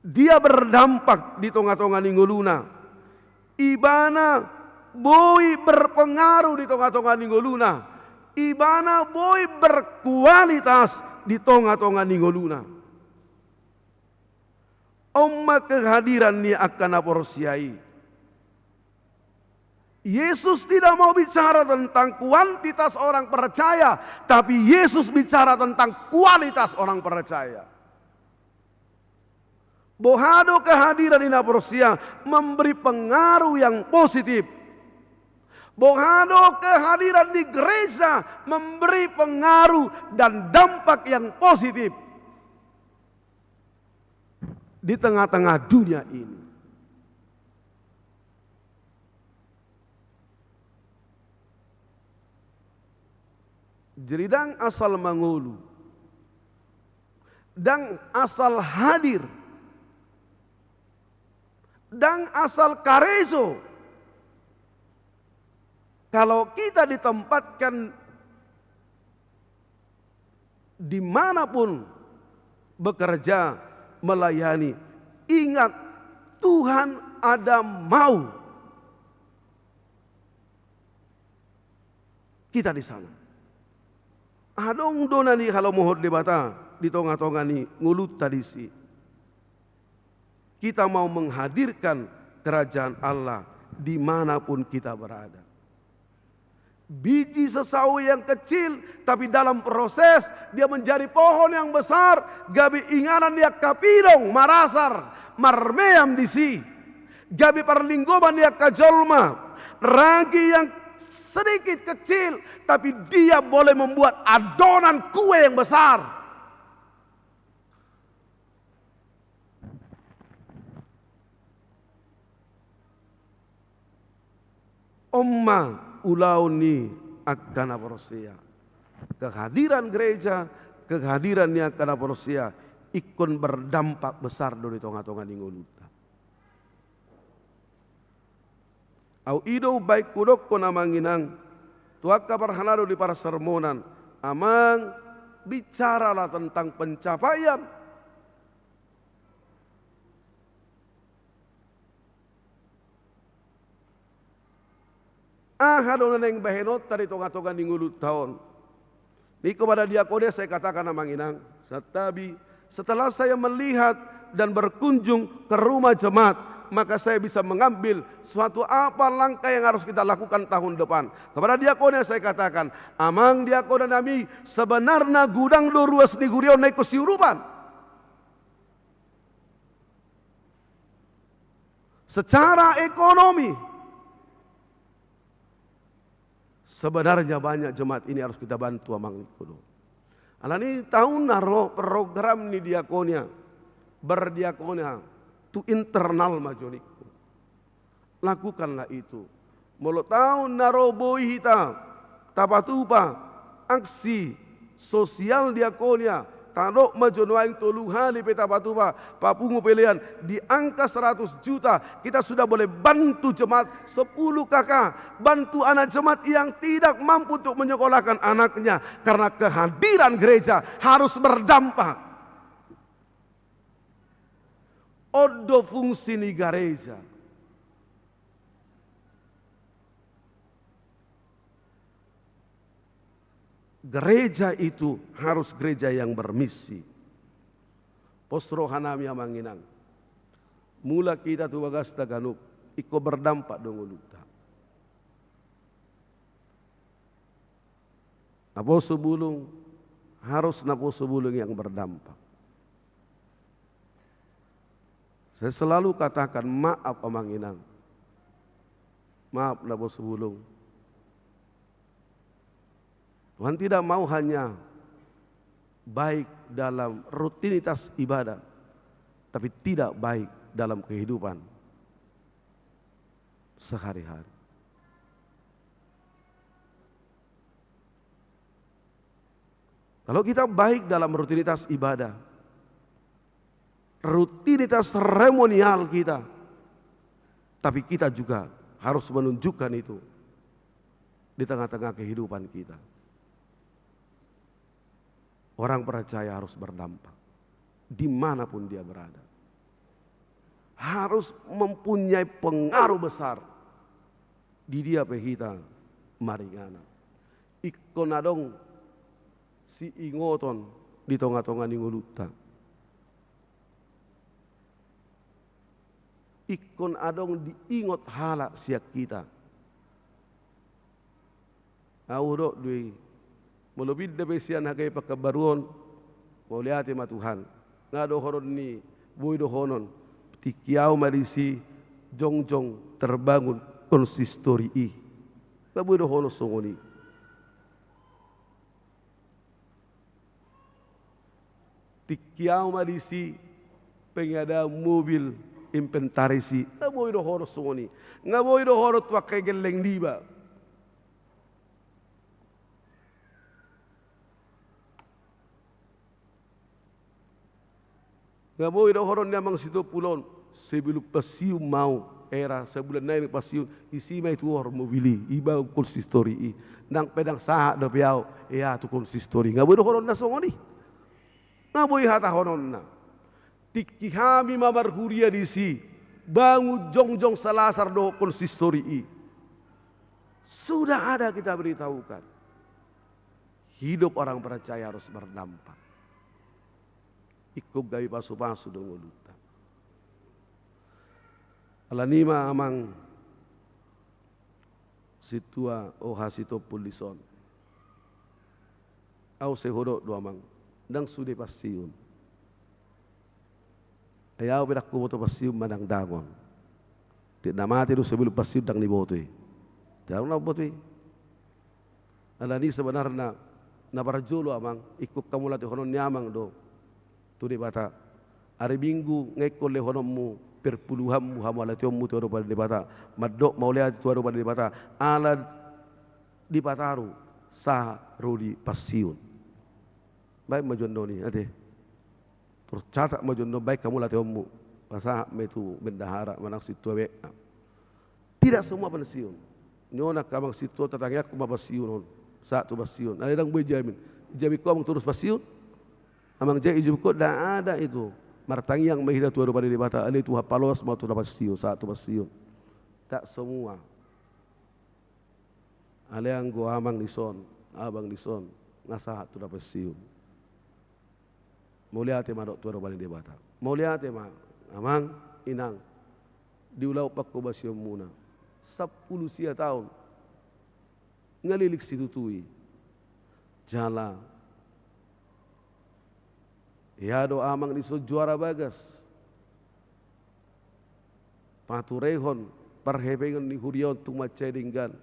Dia berdampak di tonga-tonga ni ngoluna. Ibana boi berpengaruh di tonga-tonga ni ngoluna. Ibana boi berkualitas di tonga-tonga ni ngoluna. On ma kehadiran ni angka na porsea i. Yesus tidak mau bicara tentang kuantitas orang percaya, tapi Yesus bicara tentang kualitas orang percaya. Boha do kehadiran ni na porsea memberi pengaruh yang positif. Boha do kehadiran di gereja memberi pengaruh dan dampak yang positif di tengah-tengah dunia ini. Jadi ndang asal mangolu, ndang asal hadir, ndang asal karejo. Kalau kita ditempatkan di mana pun bekerja, melayani, ingat, Tuhan ada mau kita di sana. Adong do na nihalomohon Debata di tonga-tonga ni ngolunta disi. Kita mau menghadirkan kerajaan Allah di mana pun kita berada. Biji sesawi yang kecil, tapi dalam proses dia menjadi pohon yang besar, gabe inganan ni angka pidong marasar, marmeam disi. Gabe parlinggoman ni angka jolma. Ragi yang sedikit kecil, tapi dia boleh membuat adonan kue yang besar. On ma ulaon ni angka na porsea. Kehadiran gereja, kehadiran ni angka na porsea, ingkon berdampak besar do di tonga-tonga ni ngolunta. Au i do umbahen hudokkon, amang inang, tu angka parhalado di parsermonan, amang, bicaralah tentang pencapaian. Aha do na naeng bahenonta di tonga-tonga ni ngolunta on? Ni kepada diakonia saya katakan, amang inang, santabi, setelah saya melihat dan berkunjung ke rumah jemaat, maka saya bisa mengambil suatu apa langkah yang harus kita lakukan tahun depan. Kepada diakonia saya katakan, amang diakonia nami, sebenarna godang do ruas ni huria on na ingkon siurupan. Secara ekonomi, sebenarnya banyak jemaat ini harus kita bantu, amang, ingkon do. Alani taon na ro program ni diakonia, berdiakonia, tu internal ma jo ningku. Lakukanlah itu. Molo taon na ro boi hita tapatupa aksi sosial diakonia, tadok ma jo nuaeng tolu hali pe tapatupa, papungu pelean di angka seratus juta, kita sudah boleh bantu jemaat sepuluh K K, bantu anak jemaat yang tidak mampu untuk menyekolahkan anaknya, karena kehadiran gereja harus berdampak. On do fungsi ni gareja. Gereja itu harus gereja yang bermisi. Pos rohanami, amang inang. Mulak hita tu bagasta ganup, ingkon berdampak do ngolunta. Naposo bulung, harus naposo bulung yang berdampak. Saya selalu katakan, maaf amang inang, maaf naposo bulung. Tuhan tidak mau hanya baik dalam rutinitas ibadah, tapi tidak baik dalam kehidupan sehari-hari. Kalau kita baik dalam rutinitas ibadah, rutinitas seremonial kita, tapi kita juga harus menunjukkan itu di tengah-tengah kehidupan kita. Orang percaya harus berdampak dimanapun dia berada. Harus mempunyai pengaruh besar di dia pe hita maringanan. Ingkon adong siingoton di tonga-tonga ni ngolunta. Ingkon adong diingot halak sian hita. Ahu dok dui, molo pinda pe sian H K I Pekanbaru on, mauliate ma Tuhan. Nga dohonon ni, boi dohonon, tingki ahu ma disi jongjong terbangun konsistori i. Nga boi dohonon songon i. Tingki ahu ma disi pengadaan mobil inventaris i. Nga boi dohonon songon i. Nga boi dohonon tu angka gelleng niba. Nga boi dohonon ni amang Sitompul on, sebelum pensiun ma ahu, era sebulan nai pensiun, isi ma i tuhor mobil i, iba konsistori i. Nang pe ndang sahat dope ahu, ea tu konsistori. Nga boi dohonon na songon i. Nga boi hatahononna. Tingki hami ma marhuria disi, bangun jongjong salasar dohot konsistori i. Sudah ada kita beritahukan. Hidup orang percaya harus berdampak. Ingkon gabe pasu-pasu do ngolunta. Alani i ma amang sintua O H Sitompul dison. Ahu sai hudok do amang, ndang sude pensiun. Ai ahu pe ndang huboto pensiun manang ndang on. Tingki na mate do sebelum pensiun ndang niboto i. Ndang na huboto i. Alani i sebenarna na parjolo amang, ingkon hamu latehonon ni amang do tu Debata. Ari Minggu nga ingkon lehononmu perpuluhanmu, hamauliateonmu tu adopan ni Debata. Mandok mauliate tu adopan ni Debata. Ala dipataru sahat ro di pensiun. Baen ma jo annon i ate. Tercatat ma jo annon, baen hamu lateonmu. Pasahat ma i tu bendahara manang sintua B K. Tidak semua pensiun. Nunga angka amang sintua tatangiangkon ma pensiun on. Sahat tu pensiun. Alai ndang boi jamin. Jamin ho amang torus pensiun? Amang, jamin ho? Ndang ada itu. Martangiang ma hita tu adopan ni Debata. Alai Tuhan paloas ma tu na pensiun, sahat tu pensiun. Tak semua. Alai anggo amang dison, abang dison, nga sahat tu na pensiun. Mauliate ma dok tu adopan ni Debata. Mauliate ma amang, inang, di ulaon pangkobasionmuna. Sampulu sia taon nga lilik situtu i. Jala hea do amang dison juara bagas. Paturehon parhepengon ni huria on tung mansai denggan.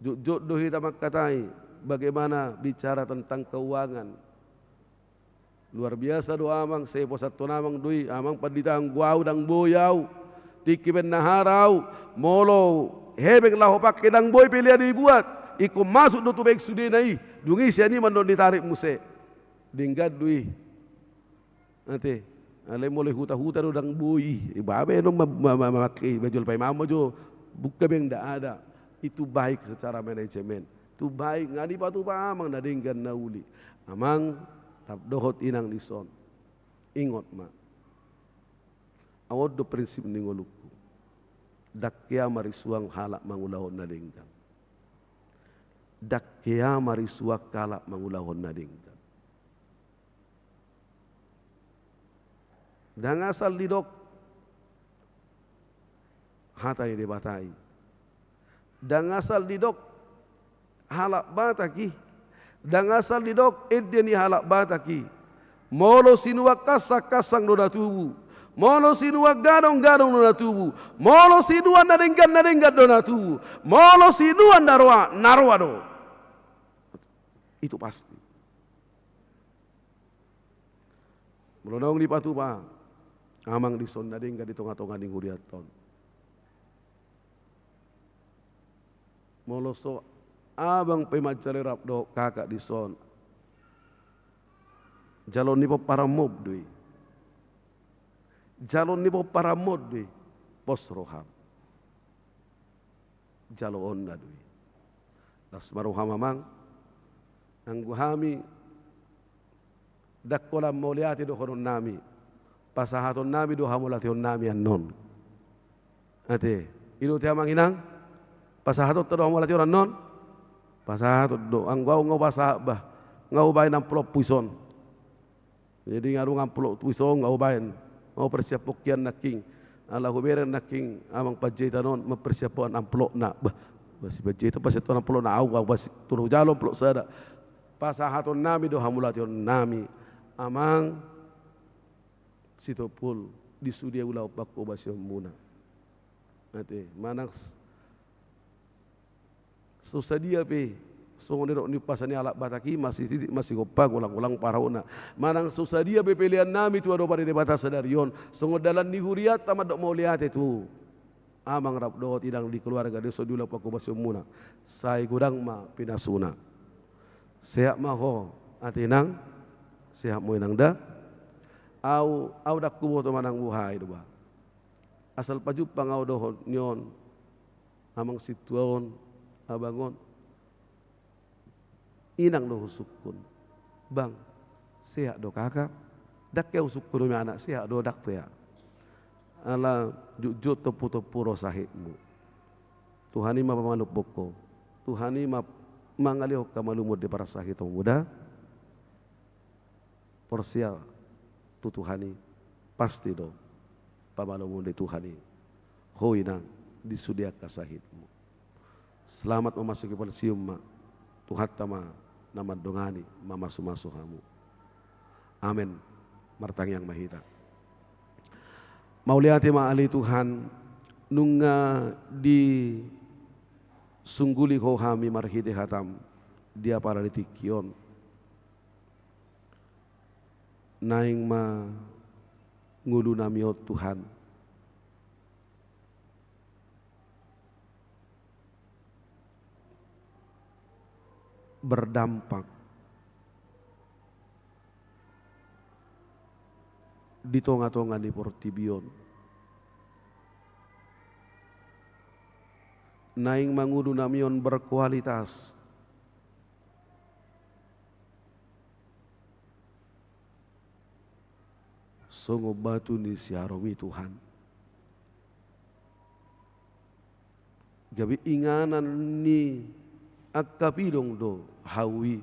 Jotjot do hita mangkatai bagaimana bicara tentang keuangan. Luar biasa do amang, sai hupasahathon amang do i, amang pandita, anggo ahu ndang boi ahu. Tingki bendahara ahu, molo hepeng laho pangke ndang boi pe lea dibuat. Ingkon masuk do tu bank sudena i. Dung i sian i ma annon ditarik muse. Denggan do i. Ate, alai molo hutahuta do ndang boi, iba be annon ma, ma, ma, ma, ma, manjalo paimaon ma jo, buka bank, ndang ada. Itu baik secara manajemen. Itu baik, nga dipatupa amang na denggan na uli. Amang, rap dohot inang dison. Ingot ma. Ahu on do prinsip ni ngolungku. Ndang hea marisuang halak mangulahon na denggan. Ndang hea marisuang halak mangulahon na denggan. Ndang asal didok hata ni Debata i. Ndang asal didok halak Batak i. Ndang asal didok ende ni halak Batak i. Molo sinuan kansang, kansang do na tubu. Molo sinuan gadong, gadong do na tubu. Molo sinuan na denggan, na denggan do na tubu. Molo sinuan na roa, na roa do. Itu pasti. Molo naung dipatupa amang dison na denggan di tonga-tonga ni hurianta on, molo so abang pe manjalo i rap dohot kakak dison, jaloon ni pomparanmon do i. Jaloon ni pomparanmon do i. Pos roham. Jaloonna do i. Las ma roham amang. Anggo hami ndang holan mauliate dohononnami, pasahatonnami do hamauliateonnami annon. Ate, i do ate amang inang, pasahatonta do hamauliateon annon? Pasahaton do. Anggo au nga hupasahat bah, nga hubaen amplophu ison. Jadi nga adong amplophu ison nga hubaen. Nga hupersiaphon hian nangkin. Ala hubereng nangkin amang panjaitan on mempersiaphon amplopna. Bah, bah si panjaitan persiaphon amplopna, au, au bah si tung hujalo amplop sada. Pasahatonnami do hamauliateonnami amang Sitompul di sude ulaon pangkobasionmuna. Ate, manang s-, so sadia pe, songon didok ni umpasa ni halak Batak i, masititik masigompa, golang-golang parahutna. Manang so sadia pe peleannami tu adopan ni Debata sadari on, songon dalan ni hurianta mandok mauliate tu amang rap dohot inang di keluarga dison di ulaon pangkobasionmuna, sai godang ma pinasuna. Sehat ma ho ate inang? Sehat ma ho inang da? Au, au ndang huboto manang boha i do bah. Asal pajumpang au dohot ni on, amang sintua on, abang on, inang do husungkun. Bang, sehat do kakak? Ndang hea husungkun, umi anak, sehat do, ndang hea. Ala jotjot tomputompu ro sahitmu. Tuhan i ma pamalumhon ho. Tuhan i ma mangalehon hamalumon di parsahitonmu da. Porsea tu Tuhan i, pasti do pamalumhon ni Tuhan i ho inang di sude angka sahitmu. Selamat memasuki pensiun ma, Tuhanta ma na mandongani, mamasumasu hamu. Amen. Martangiang ma hita. Mauliate ma ale Tuhan, nunga disungguli ho hami marhite hatam di apala di tingki on. Naeng ma ngolunami on Tuhan berdampak di tongatonga ni portibi on. Naeng ma ngolunami on berkualitas. Songon batu ni siarum i Tuhan. Gabe inganan ni angka pilong do hau i.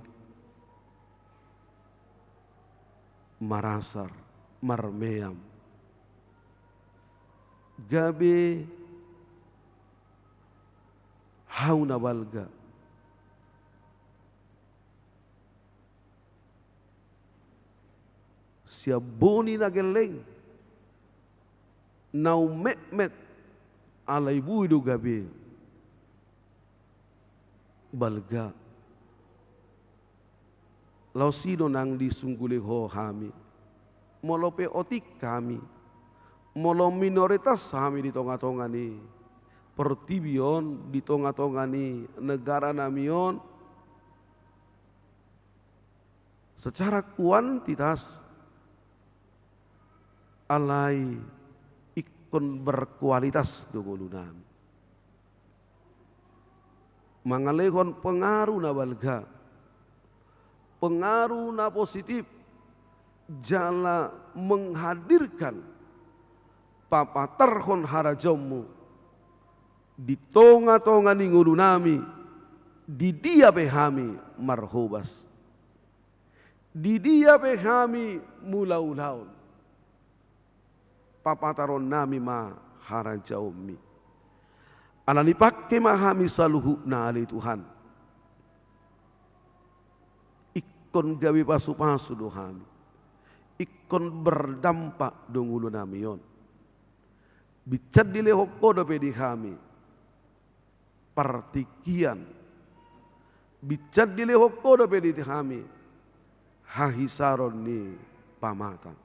Marasar, marmeam. Gabe hau na balga. Sian boni na gelleng, na ummetmet, alai bue do gabe balga. Laos i do naeng disungguli ho hami. Molo pe otik hami, molo minoritas hami di tongatonga ni portibi on, di tongatonga ni negaranami on, secara kuantitas, alai ingkon berkualitas do ngolunami. Mangalehon pengaruh na balga, pengaruh na positif, jala menghadirkan, papatarhon harajaonmu di tongatonga ni ngolunami, di dia pe hami marhobas, di dia pe hami mulaulaon, papataronnami ma harajaonmi. Ala ni i pangke ma hami saluhutna ale Tuhan. Ingkon gabe pasupasu do hami. Ingkon berdampak do ngolunami on. Binsan dilehon Ho dope di hami partingkian. Binsan dilehon Ho dope di hami hahisaron ni pamatang.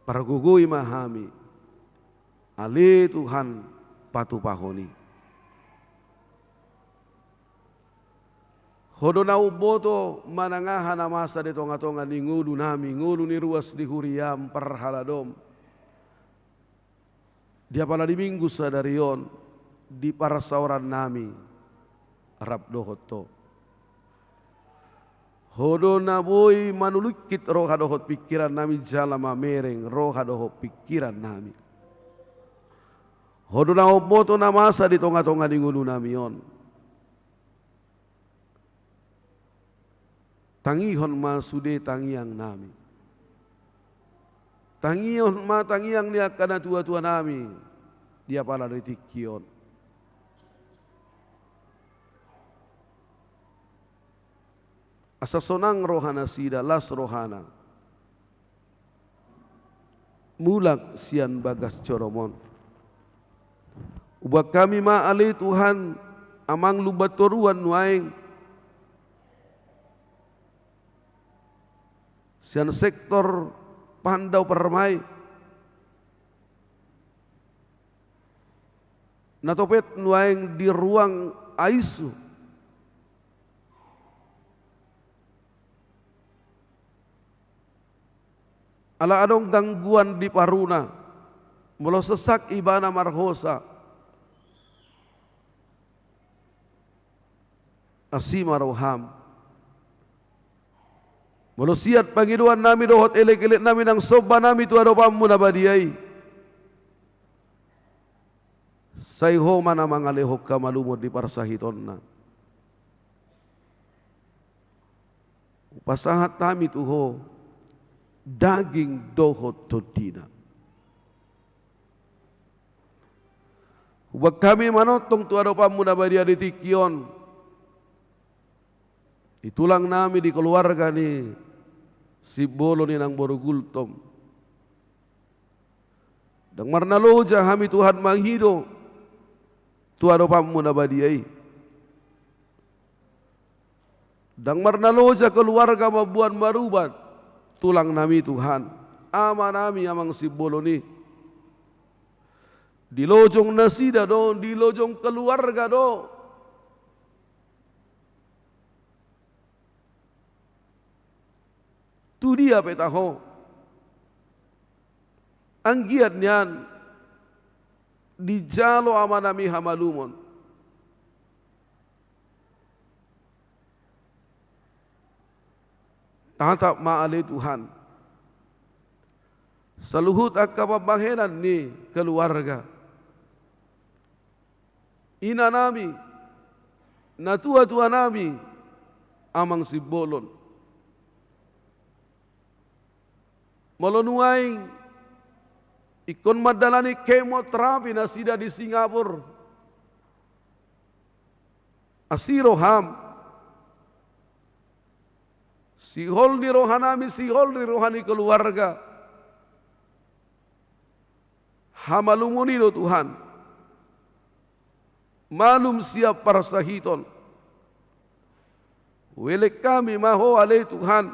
Pargogoi ma hami, ale Tuhan, patupahon i. Ho do na umboto manang aha na masa di tongatonga ni ngolunami, ngolu ni ruas ni huriaM, parhaladom. Di apala ni Minggu sadari on, di parsaorannami rap dohot Ho. Ho do na boi manulingkit roha dohot pingkirannami jala mamereng roha dohot pingkirannami. Ho do na umboto na masa di tongatonga ni ngolunami on. Tangihon ma sude tangiangnami. Tangihon ma tangiang ni angka natuatuanami di apala ni tingki on. Asa sonang rohanasida, las rohana mulak sian bagas joroM on. Huboan hami ma ale Tuhan, Amang, lumban toruan nuaeng sian sektor Pandau Permai, na topet nuaeng di ruang I C U. Ala adong gangguan di paruna, molo sesak ibana marhosa, asi ma rohaM. Molo siat pangidoannami dohot elekeleknami nang sombanami tu adopanMu na badia i, sai Ho ma na mangalehon hamalumon di parsahitonna. Hupasahat hami tu Ho daging dohot tondina. Huboan hami manongtong tu adopanMu na badia di tingki on, di tulangnami, di keluarga ni Simbolon i nang boru Gultom. Ndang marnaloja hami Tuhan mangido tu adopanMu na badia i. Ndang marnaloja keluarga mamboan marubat tulangnami Tuhan, amanami Amang Simbolon i. Dilojong nasida do, dilojong keluarga do. Tu dia pe taho, anggiat nian dijalo amanami hamalumon. Tatap ma ale Tuhan saluhut angka pambahenan ni keluarga. Inanami, natuatuanami, Amang Simbolon. Molo nuaeng ingkon mandalani kemoterapi nasida di Singapura, asi rohaM. Sihol ni rohanami, sihol ni roha ni keluarga, hamalumon i do Tuhan. Malum sian parsahiton. Huelek hami ma Ho ale Tuhan,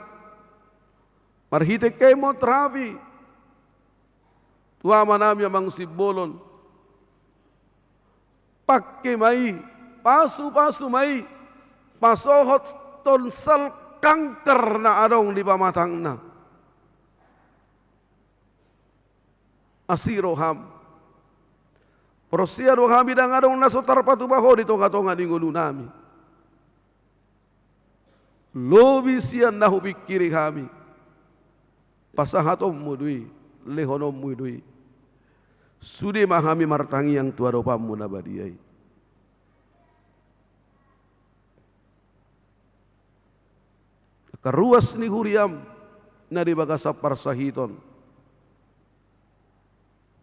marhite kemoterapi tu amanami Amang Simbolon. Pangke ma i, pasupasu ma i, pasohot tonsel kanker na adong di pamatangna. Asi rohaM. Porsea do hami ndang adong na so tarpatupa Ho di tongatonga ni ngolunami. Lobi sian na hupingkiri hami. Pasahatonmu do i, lehononmu do i. Sude ma hami martangiang tu adopanmu na badia i. Angka ruas ni huriam na di bagasan parsahiton.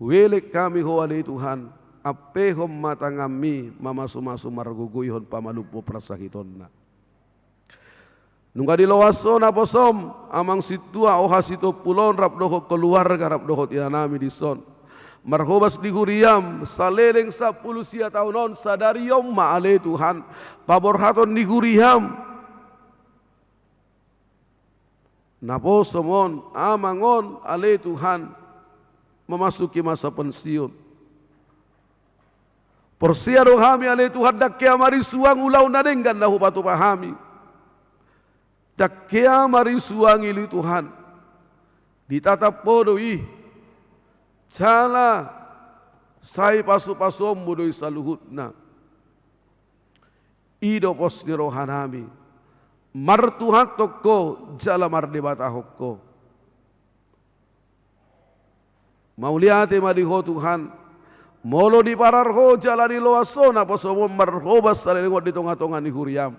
Huelek hami Ho ale Tuhan, Ampehon ma tanganmi mamasumasu margogoihon pamalumhon parsahitonna. Nunga diloas ho naposom, amang sintua, oha sitompul on, rap dohot keluarga, rap dohot inanami dison. Marhobas di huriam, saleleng sampulu sia taon on, sadari on ma ale Tuhan, paborhaton ni huriam. Naposom on, amang on, ale Tuhan, memasuki masa pensiun. Porsea do hami ale Tuhan, ndang hea marisuang ulaon na denggan na hupatupa hami. Ndang hea marisuang ale Tuhan. Ditatap Ho do i. Jala sai pasupasuonmu do i saluhutna. I do pos ni rohanami. Martuhanhon Ho jala mardebatahon Ho. Mauliate ma di Ho Tuhan. Molo diparar Ho jala diloas Ho naposom on marhobas saleleng on di tongatonga ni huriam.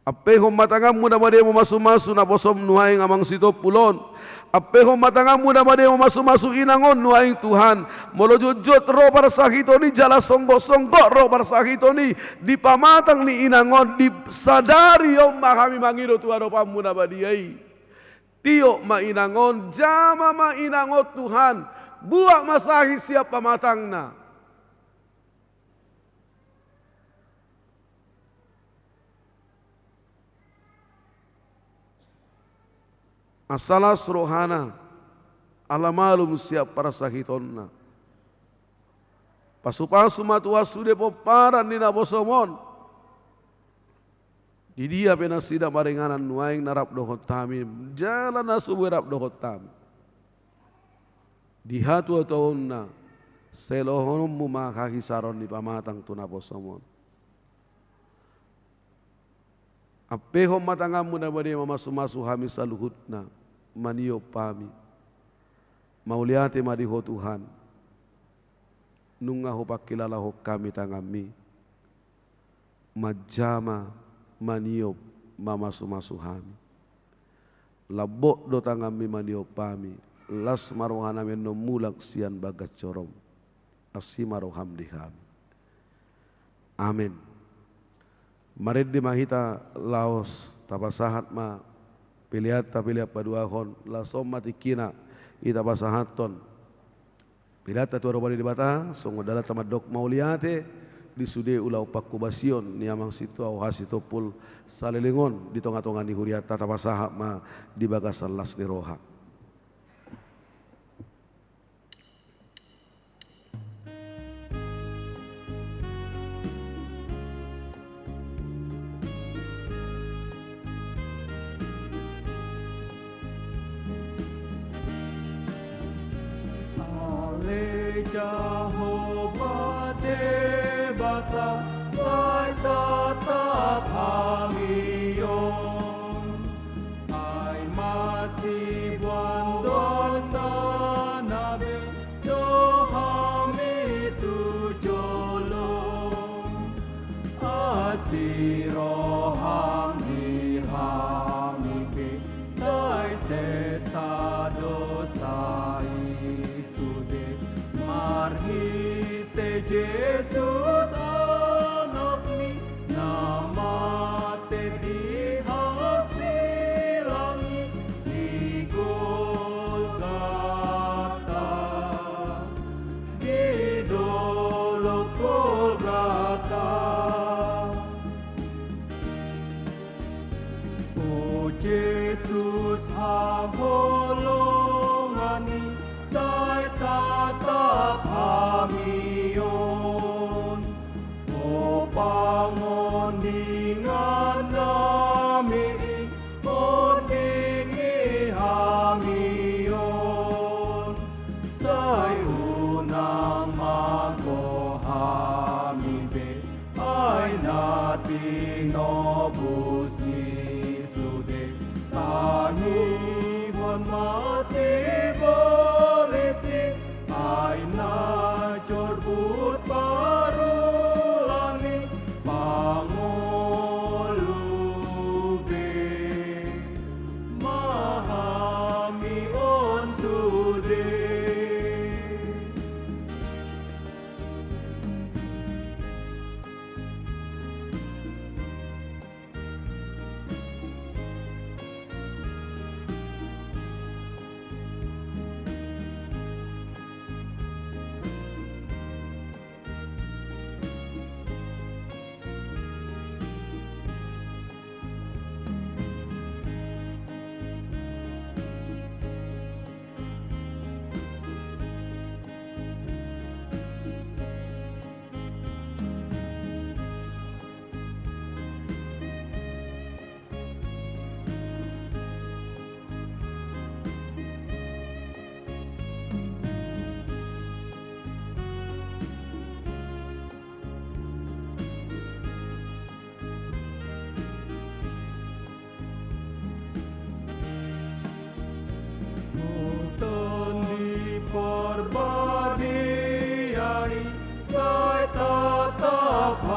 Ampehon ma tanganmu na badia mamasumasu naposom nuaeng amang sitompul on. Ampehon ma tanganmu na badia mamasumasu inang on nuaeng Tuhan. Molo jotjot ro parsahiton i jala songgosonggo ro parsahiton i di pamatang ni inang on, di sadari on ma hami mangido tu adopanmu na badia i. Tiop ma inang on, jama ma inang on Tuhan, buat ma sahit sian pamatangna. Asa las rohana, ala malum sian parsahitonna. Pasupasu ma Tuhan sude pomparan ni naposom on. Di dia pe nasida maringanan nuaeng na rap dohot hami, jala na so boi rap dohot hami. Di hatuatuaonna, selohononmu ma hahisaron ni pamatang tu naposom on. Ampehon ma tanganmu na badia mamasumasu hami saluhutna, maniop hami. Mauliate ma di Ho Tuhan. Nunga hupangkilalahon hami tanganmi. Manjama, maniop, mamasumasu hami. Lambok do tanganmi maniop hami, las ma rohanami annon mulak sian bagas jorom. Asi ma roham di hami. Amen. Marende ma hita laos tapasahat ma peleanta, pelean paduahon, laos on ma tingkina hita pasahathon. Peleanta tu adopan ni Debata, songon dalanta mandok mauliate, di sude ulaon panghobasion ni amang sintua, oha sitompul saleleng on di tongatonga ni hurianta, tapasahat ma di bagasan las ni roha. Ale Jahowa Debata, sai tatap hami on. Ai masiboan dosa na be do hami tu jolo. Asi roham di hami pe, sai sesa dosa i sude. Marhite Jesus Anakmi, na mate di hau silang i di Golgata, di dolok Golgata. O Jesus, haholongan ni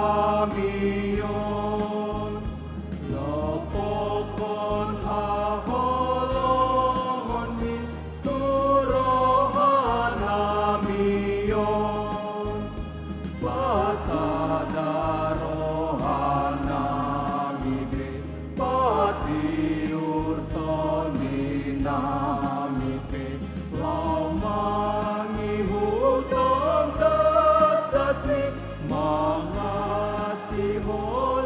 Hami on, lopokhon haholongonmi tu rohanami on, pasada rohanami be, patiur toninami pe, laho mangihuthon dasdasmi, mangasihon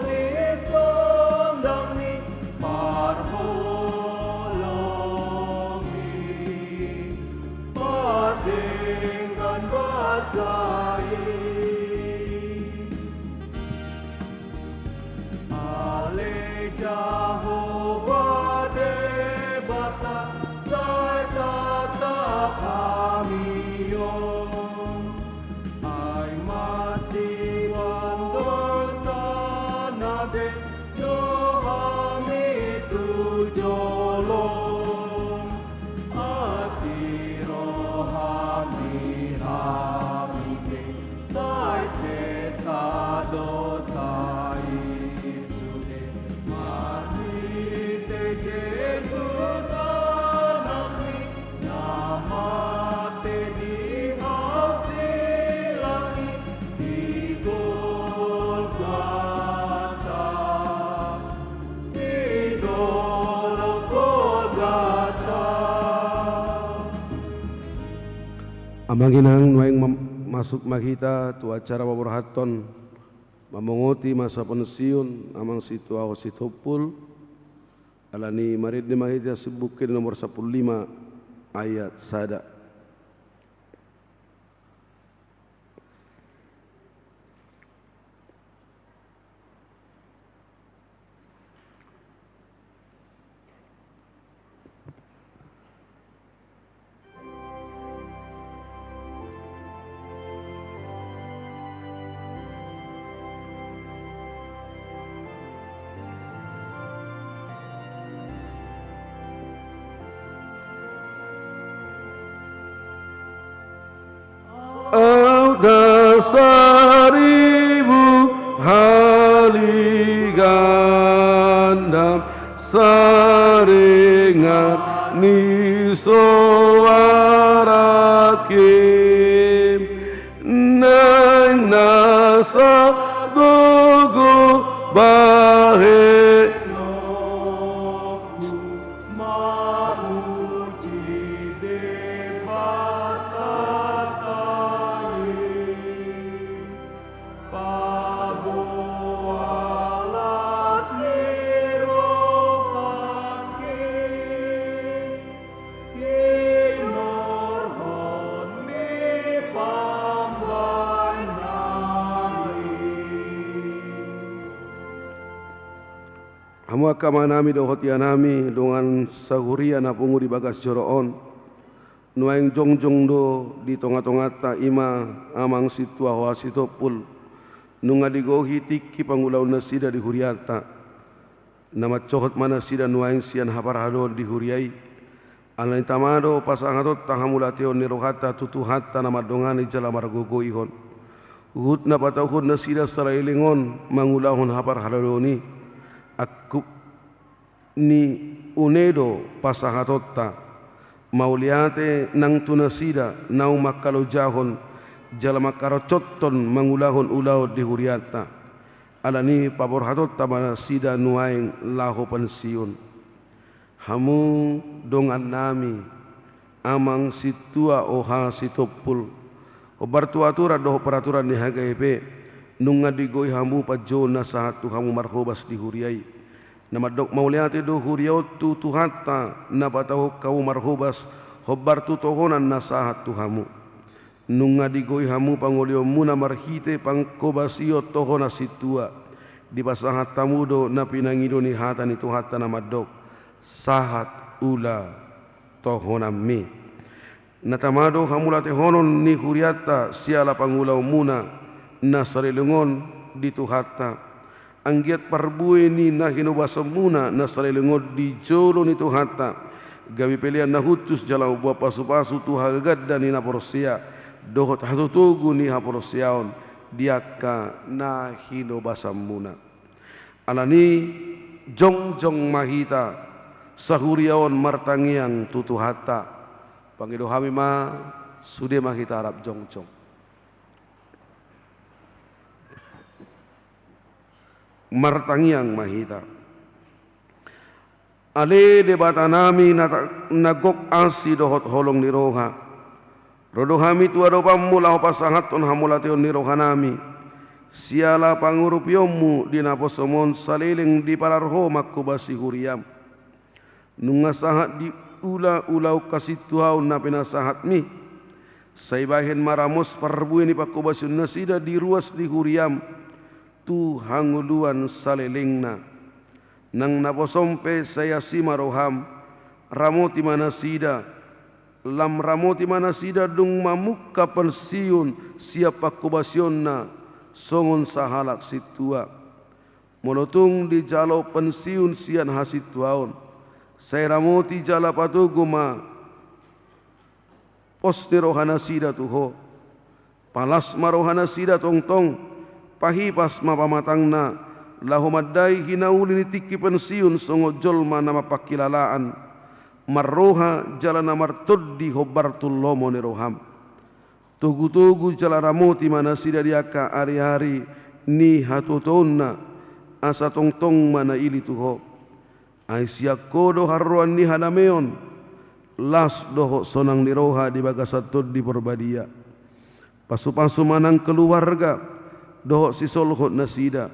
ni sondangmi, parholong i pardenggan basa i. Ale Jahowa Debata, sai tatap hami on. Ai masiboan dosa na be, do hami tu jolom. Asi roham di hami be, sai sesa dosa i sude. Marhite Jesus Anakmi, na mate di hau silang i di Golgata, di dolok Golgata. Amang inang, nuaeng ma-, masuk ma hita tu acara paborhathon mamongoti masa pensiun Amang Sintua Ho Sitompul. Alani i marende ma hita sian Buku Ende nomor sampulu lima ayat sada. Au da saribu hali gandam, saringar ni soara kim, naeng na sagogo bahen. Mamuji Debata i, paboa las ni rohangki, hinorhonmi pambahenanmi. Hamu angka amanami dohot inanami, dongan sahuria na pungu di bagas joro on, nuaeng jongjong do di tongatonganta i ma Amang Sintua Ho Sitompul. Nunga digohi tingki pangulaonnasida di hurianta. Na mansohot ma nasida nuaeng sian haparhadoon di huria i. Alani i tama do pasahatonta hamauliateon ni rohanta tu Tuhanta na mandongani jala margogoihon. Huhut na patauhon nasida saleleng on mangulahon haparhadoon i. Angkup ni une do pasahatonta. Mauliate nang tu nasida naung mangkalojahon jala mangkarochothon mangulahon ulaon di hurianta. Alani i paborhatonta ma nasida nuaeng laho pensiun. Hamu dongannami, Amang Sintua Ho Sitompul, hombar tu aturan dohot peraturan ni H K B P, nunga digohi hamu panjouon na sahat tu hamu marhobas di huria i. Na mandok mauliate do huria on tu Tuhanta, na patauhon hamu marhobas, hombar tu tohonan na sahat tu hamu. Nunga digohi hamu pangolionmuna marhite panghobasion tohonan sintua. Dipasahat hamu do na pinangido ni hata ni Tuhanta na mandok: Sahat ula tohonanmi. Na tama do hamauliatehonon ni hurianta siala pangulaonmuna na saleleng on di Tuhanta. Anggiat parbue ni na hinobasonmuna na saleleng on di jolo ni Tuhanta, gabe pelean na hushus jala mamboan pasupasu tu hagaganda ni na porsea dohot hatotogu ni haporseaon, di angka na hinobasanmuna. Alani, jongjong ma hita sahuria on martangiang tu Tuhanta. Pangido hami ma, sude ma hita rap jongjong. Martangiang ma hita. Ale Debatanami na ta-, na gok asi dohot holong ni roha. Ro do hami tu adopanmu laho pasahathon hamauliateon ni rohanami. Siala pangurupionmu di naposom on saleleng diparar ho manghobasi huriam. Nunga sahat diula-ula hasintuaon na pinasahatmi. Sai bahen ma ramos parbue ni panghobasion nasida di ruas ni huriam tu hangoluan salelengna. Nang naposom pe sai asi ma roham, ramoti ma nasida, lam ramoti ma nasida dung mamungka pensiun sian panghobasionna songon sahalak sintua. Molo tung dijalo pensiun sian hasintuaon, sai ramoti jala patogu ma pos ni rohanasida tu ho. Palas ma rohanasida tongtong, pahipas ma pamatangna, laho mandai hinauli ni tingki pensiun songon jolma na mampangkilalaan, marroha jala na martondi hombar tu lomo ni roham. Togu-togu jala ramoti ma nasida di angka ari-ari ni hatuatuaonna, asa tongtong ma na ili tu ho. Ai sian ho do haroroan ni hadameon, las dohot sonang ni roha di bagasan Tondi Porbadia. Pasu-pasu ma nang keluarga dohot sisolhot nasida,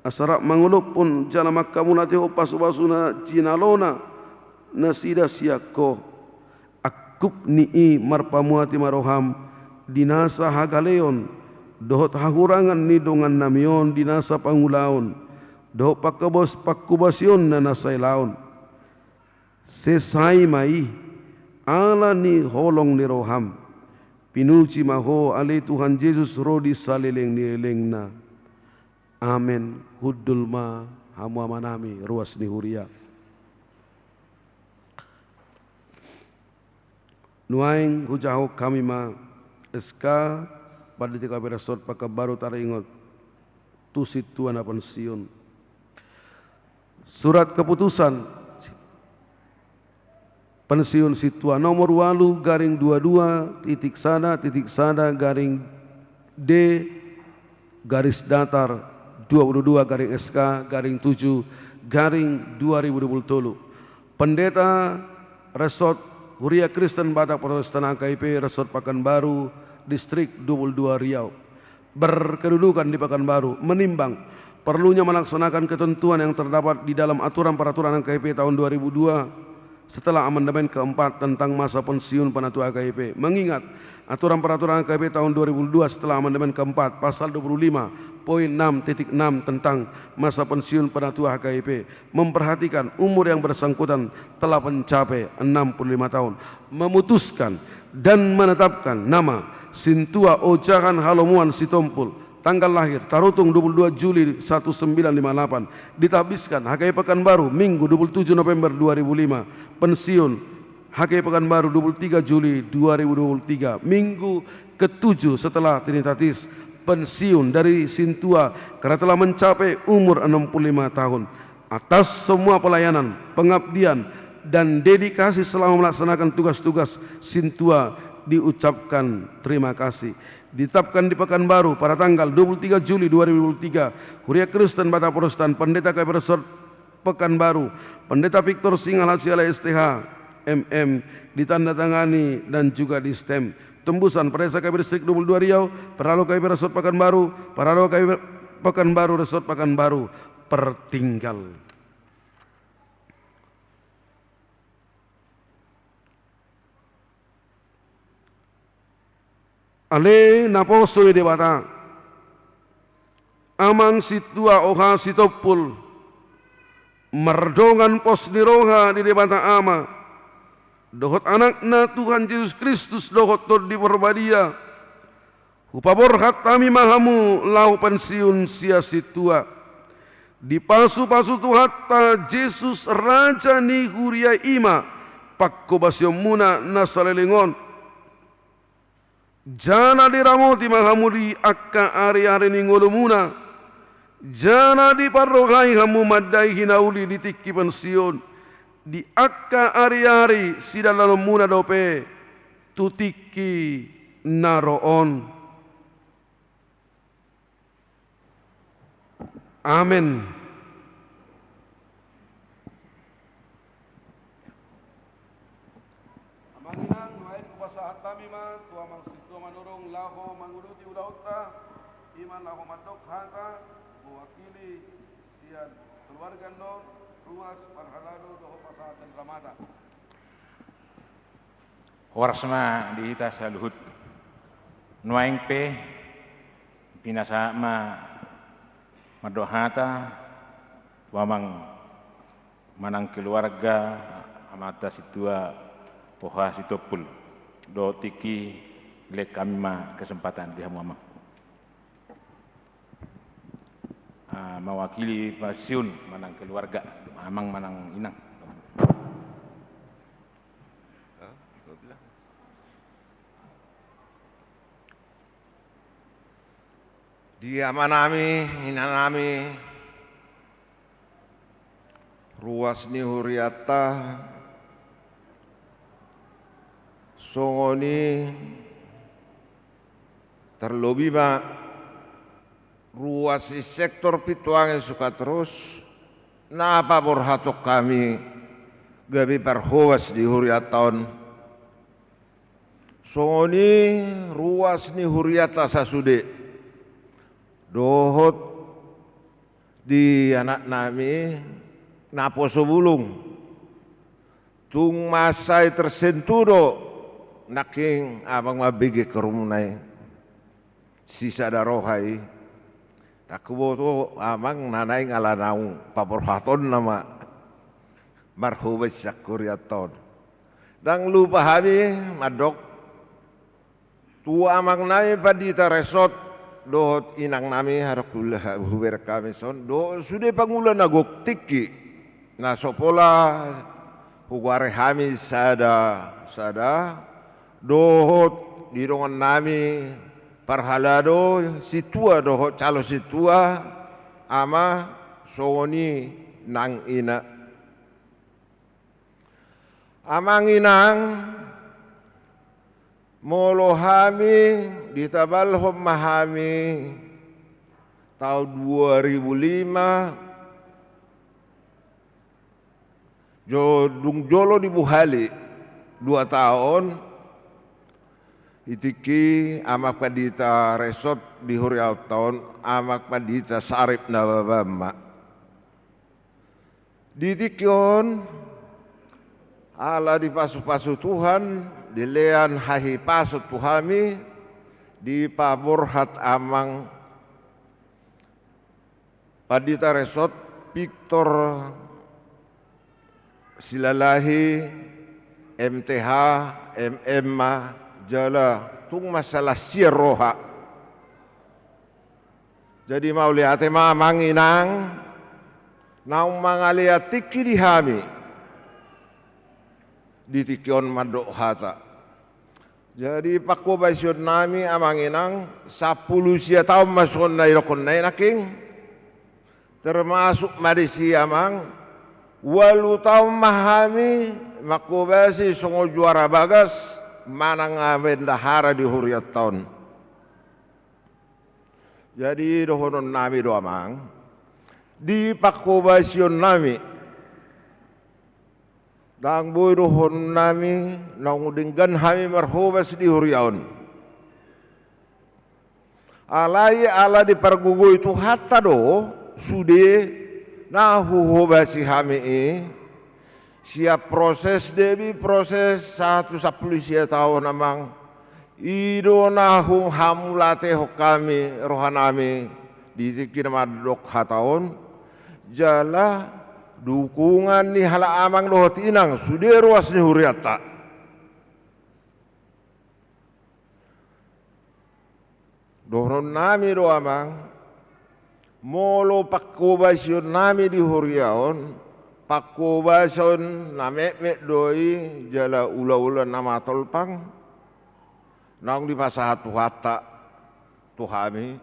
asa rap mangolophon jala manghamauliatehon pasu-pasu na jinalona nasida sian ho. Angkup ni i marpamuati ma roham di nasa hagaleon dohot hahurangan ni dongannami on di nasa pangulaon dohot pangkobas-, pangkobasionna na sailaon. Sesai ma i ala ni holong ni roham. Pinuji ma ho ale Tuhan Jesus ro di saleleng ni lelengna. Amen. Hundul ma hamu amanami ruas ni huria. Nuaeng hujahahon hami ma S K Pandita K P Resort Pekanbaru taringot tu sintua na pensiun. Surat keputusan pensiun sintua nomor ualu garing dua dua titik sada titik sada garing D garis datar dua puluh dua garing S K garing tujuh garing dua ribu dua puluh tolu. Pendeta Resort Huria Kristen Batak Protestan H K I P Resort Pekanbaru, Distrik dua puluh dua Riau, berkedudukan di Pekanbaru, menimbang perlunya melaksanakan ketentuan yang terdapat di dalam Aturan Peraturan H K I P tahun dua ribu dua setelah amandemen keempat tentang masa pensiun penatua H K I P. Mengingat Aturan Peraturan H K I P tahun dua ribu dua setelah amandemen keempat, pasal dua puluh lima poin enam titik enam tentang masa pensiun penatua H K I P, memperhatikan umur yang bersangkutan telah mencapai enam puluh lima tahun, memutuskan dan menetapkan nama Sintua Ojahan Halomoan Sitompul, tanggal lahir Tarutung dua puluh dua Juli seribu sembilan ratus lima puluh delapan, ditahbiskan H K I Pekanbaru, Minggu dua puluh tujuh November dua ribu lima, pensiun H K I Pekanbaru dua puluh tiga Juli dua ribu dua puluh tiga, Minggu ketujuh setelah Trinitatis, pensiun dari Sintua karena telah mencapai umur enam puluh lima tahun. Atas semua pelayanan, pengabdian, dan dedikasi selama melaksanakan tugas-tugas Sintua diucapkan terima kasih. Ditetapkan di Pekanbaru pada tanggal dua puluh tiga Juli dua ribu dua puluh tiga, Huria Kristen Batak Protestan, Pendeta K P Resort Pekanbaru, Pendeta Victor Singal H C L S T H, M M, ditandatangani dan juga di stem. Tembusan, Paresa K P Distrik dua puluh dua Riau, Paralo K P Resort Pekanbaru, Paralo K P Pekanbaru Resort Pekanbaru, pertinggal. Ale naposo ni Debata, Amang Sintua Oha Sitompul, mardongan pos ni roha di Debata Ama dohot Anakna Tuhan Jesus Kristus dohot Tondi Porbadia, hupaborhat hami ma hamu laho pensiun sian sintua. Dipasu-pasu Tuhanta Jesus, Raja ni Huria i ma panghobasionmuna na saleleng on. Jala diramoti ma hamu di angka ari-ari ni ngolumuna, jala diparrohai hamu mandai hinauli di tingki pensiun, di angka ari-ari sidalananmuna dope tu tingki na ro on. Amen. Amang inang, nuaeng hupasahat hami ma tu amang sintua Manurung laho manguduti ulaonta, i ma laho mandok hata mewakili sian keluarga on, ruas, parhalado dohot pasahaton ramata. Horas ma di hita saluhut. Nuaeng pe pinasahat ma mandok hata tu amang manang keluarga amanta sintua Poha Sitompul. Dohot tingki, lehon hami ma kesempatan di hamu amang. Ah, mewakili pensiun manang keluarga, amang manang inang. Di amanami, inanami, ruas ni hurianta, songon i tarlobi ma ruas ni sektor Pintu Angin Sukatrus, na paborhathon hami gabe parhobas di hurianta on. Songon i ruas ni hurianta sasude, dohot di anaknami naposo bulung. Tung mansai tersentuh do nangkin amang mambege kerumuna i. Sisada roha i. Ndang huboto amang na naeng ala naung paborhatonna ma marhobas sian hurianta on. Ndang lupa hami mandok tu amangnami Pandita Resot dohot inangnami, adong hubereng hami son, dohot sude pangula na gok tingki na so pola hugoari hami sada-sada, dohot di dongannami parhalado sintua dohot calo sintua, ama songon i nang ina. Amang inang, molo hami ditabalhon ma hami taon dua ribu lima, jo dung jolo dibuhali dua taon, i tingki amang Pandita Resot di huriaonta on, amang Pandita Sarip Nababan ma. Di tingki on, ala dipasupasu Tuhan, dilehon hahipason tu hami, dipaborhat amang Pandita Resot Victor Silalahi, M Th, M M ma, jala tung mansai las sian roha. Jadi mauliate ma amang inang, naung mangalean tingki di hami di tingki on mandok hata. Jadi panghobasion nami amang inang, sampulu sia taon ma songon na idokkon nai nangkin, termasuk ma disi amang, ualu taon ma hami manghobasi songon juara bagas manang bendahara di hurianta on. Jadi dohonon nami do amang, di panghobasion nami, ndang boi dohonon nami naung denggan hami marhobas di huria on. Alai ala dipargogoi Tuhanta do sude na huhobasi hami i, sian proses demi proses sahat tu sampulu sia taon amang. I do na hung hamuliatehon hami rohanami di tingki na mandok hata on, jala dukungan ni halak amang dohot inang sude ruas ni hurianta. Dohonon nami do amang, molo panghobasion nami di huria on, panghobasion na metmet do i jala ulaula na matolpang. naung dipasahat Tuhanta tu hami.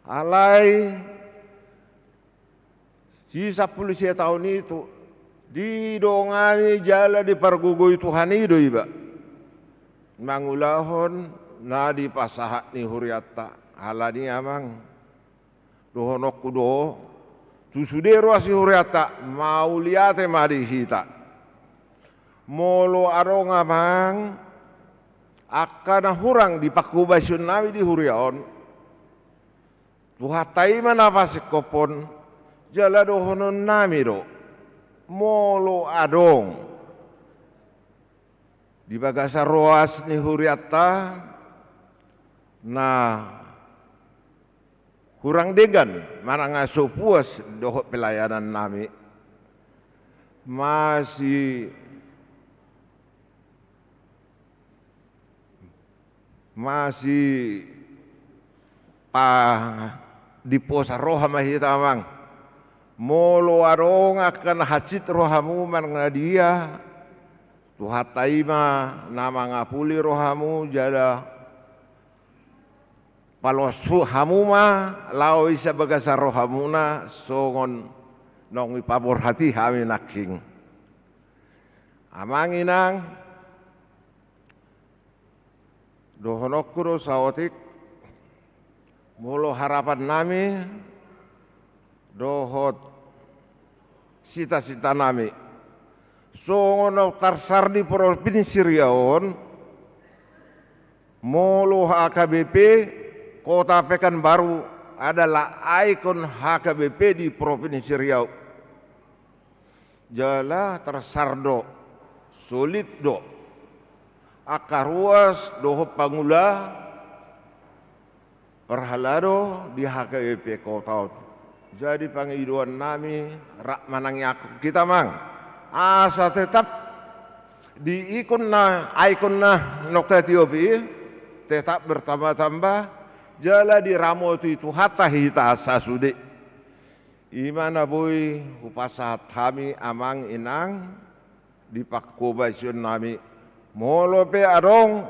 Alai di sampulu sia taon i tu, didongani jala dipargogoi Tuhan i do iba mangulahon na dipasahat ni hurianta. Alani i, Amang, dohononku do tu sude ruas ni hurianta, mauliate ma di hita. Molo adong, Amang, angka na hurang di panghobasion nami di huria on, Tuhanta i ma na pasingkophon, jala dohonon nami do, molo adong di bagasan ruas ni hurianta na hurang denggan manang na so puas dohot pelayanan nami, masi masi pa diposa roha ma hita, Amang. Molo adong angka na hansit rohamu manang na dia, Tuhanta i ma na mangapuli rohamu, jala paloas hamu ma laho i sian bagasan rohamuna, songon naung dipaborhat i hami nangkin. Amang, Inang, dohononku do saotik, molo harapan nami dohot sita-sita nami, songon naung tarsar di Provinsi Riau on, molo H K B P Kota Pekanbaru adalah ikon H K B P di Provinsi Riau. Jala tarsar do, solid do angka ruas dohot pangula parhalado di H K B P Kota on. Jadi pangidoan nami, rap manangiangkon hita, Amang, asa tetap di ikon na, ikon na naung tatiop i tetap bertambah-tambah, jala diramoti Tuhanta hita sasude. I ma na boi hupasahat hami, Amang, Inang, di panghobasion nami. Molo pe adong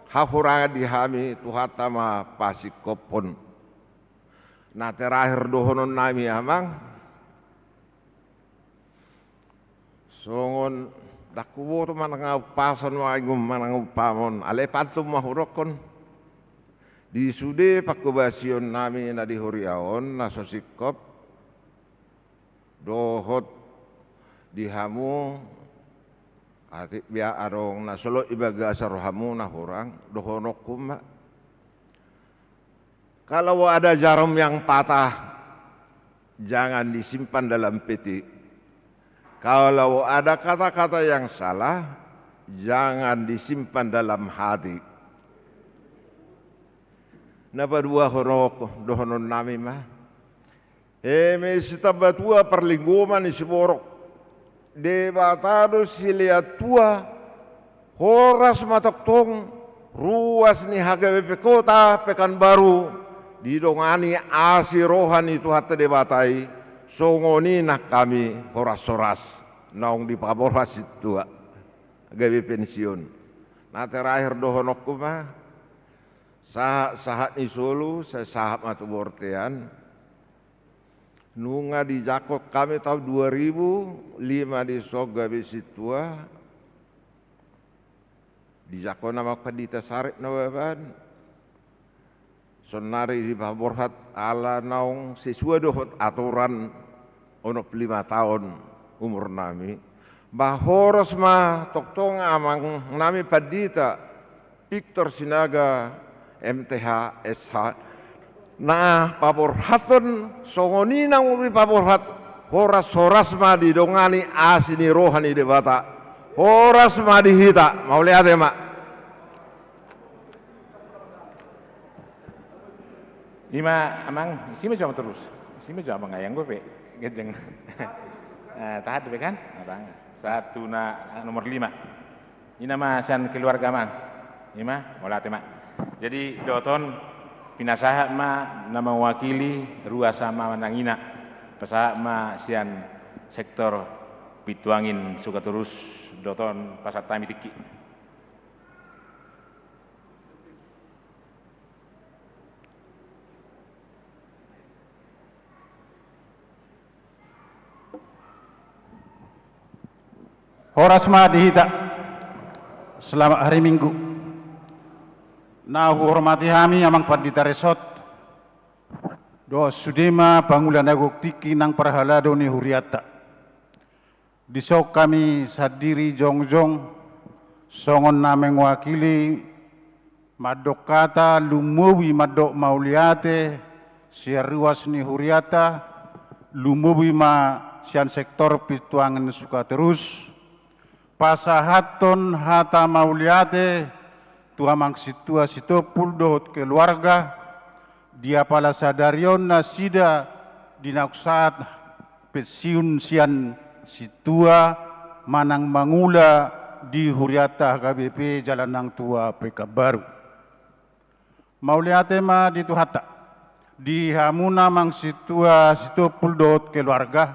hahurangan di hami, Tuhanta ma pasingkophon. Na terakhir dohonon nami, Amang, songon, ndang huboto manang umpason ma, manang umpamon, alai pantun ma hudokkon. Di sude panghobasion nami na di huria on na so singkop, dohot di hamu, atik pe adong na so lot di bagasan rohamu na hurang, dohononku ma: Kalau ada jarum yang patah, jangan disimpan dalam peti. Kalau ada kata-kata yang salah, jangan disimpan dalam hati. Na paduahon, dohonon nami ma: Eme sitamba tua parlinggoman ni siborok, Debata do silean tua. Horas ma tongtong ruas ni H K B P Kota Pekanbaru didongani asi roha ni Tuhanta Debata i. Songon i nang hami horas-horas naung dipaborhat sintua gabe pensiun. Na terakhir dohononku ma: Sahat-sahat ni solu sai sahat ma tu bontean. Nunga dijangkon hami taon dua ribu lima dison gabe sintua. Dijangkon nama Pandita Saret Nababan. Saonnari dipaborhat ala naung sesuai dohot aturan onom pulu lima taon umur nami. Ba horas ma tongtong amang nami Pandita Victor Sinaga, M T H, S H, na paborhathon songon i naung dipaborhat, horas-horas ma didongani asi ni roha ni Debata. Horas ma di hita, mauliate ma. I ma amang, isi ma jo amang torus. Isi ma jo amang, ayang gue pe ganjang. Eh, tahan dope kan? Abang. Satu na nomor lima. I nama sian keluarga amang. I ma, mauliate ma. Jadi dohot on pinasahat ma na mewakili ruas ama nang ina. Pasahat ma sian sektor Pintu Angin Sukaturus, dohot on pasahat hami tingki. Horas ma di hita. Selamat hari Minggu. Na huhormati hami Amang Pandita Resort, dohot sude ma pangula na gok tingki nang parhalado ni hurianta. Dison hami sandiri jongjong songon na mewakili mandok hata lumobi mandok mauliate sian ruas ni hurianta, lumobi ma sian sektor Pintuangin Sukaterus, pasahathon hata mauliate tu Amang Sintua Sitompul dohot keluarga, di apala sadari on nasida di naung sahat pensiun sian sintua manang mangula di hurianta H K B P Jalan Nang Tua Pekanbaru. Mauliate ma di Tuhanta, di hamuna Amang Sintua Sitompul dohot keluarga.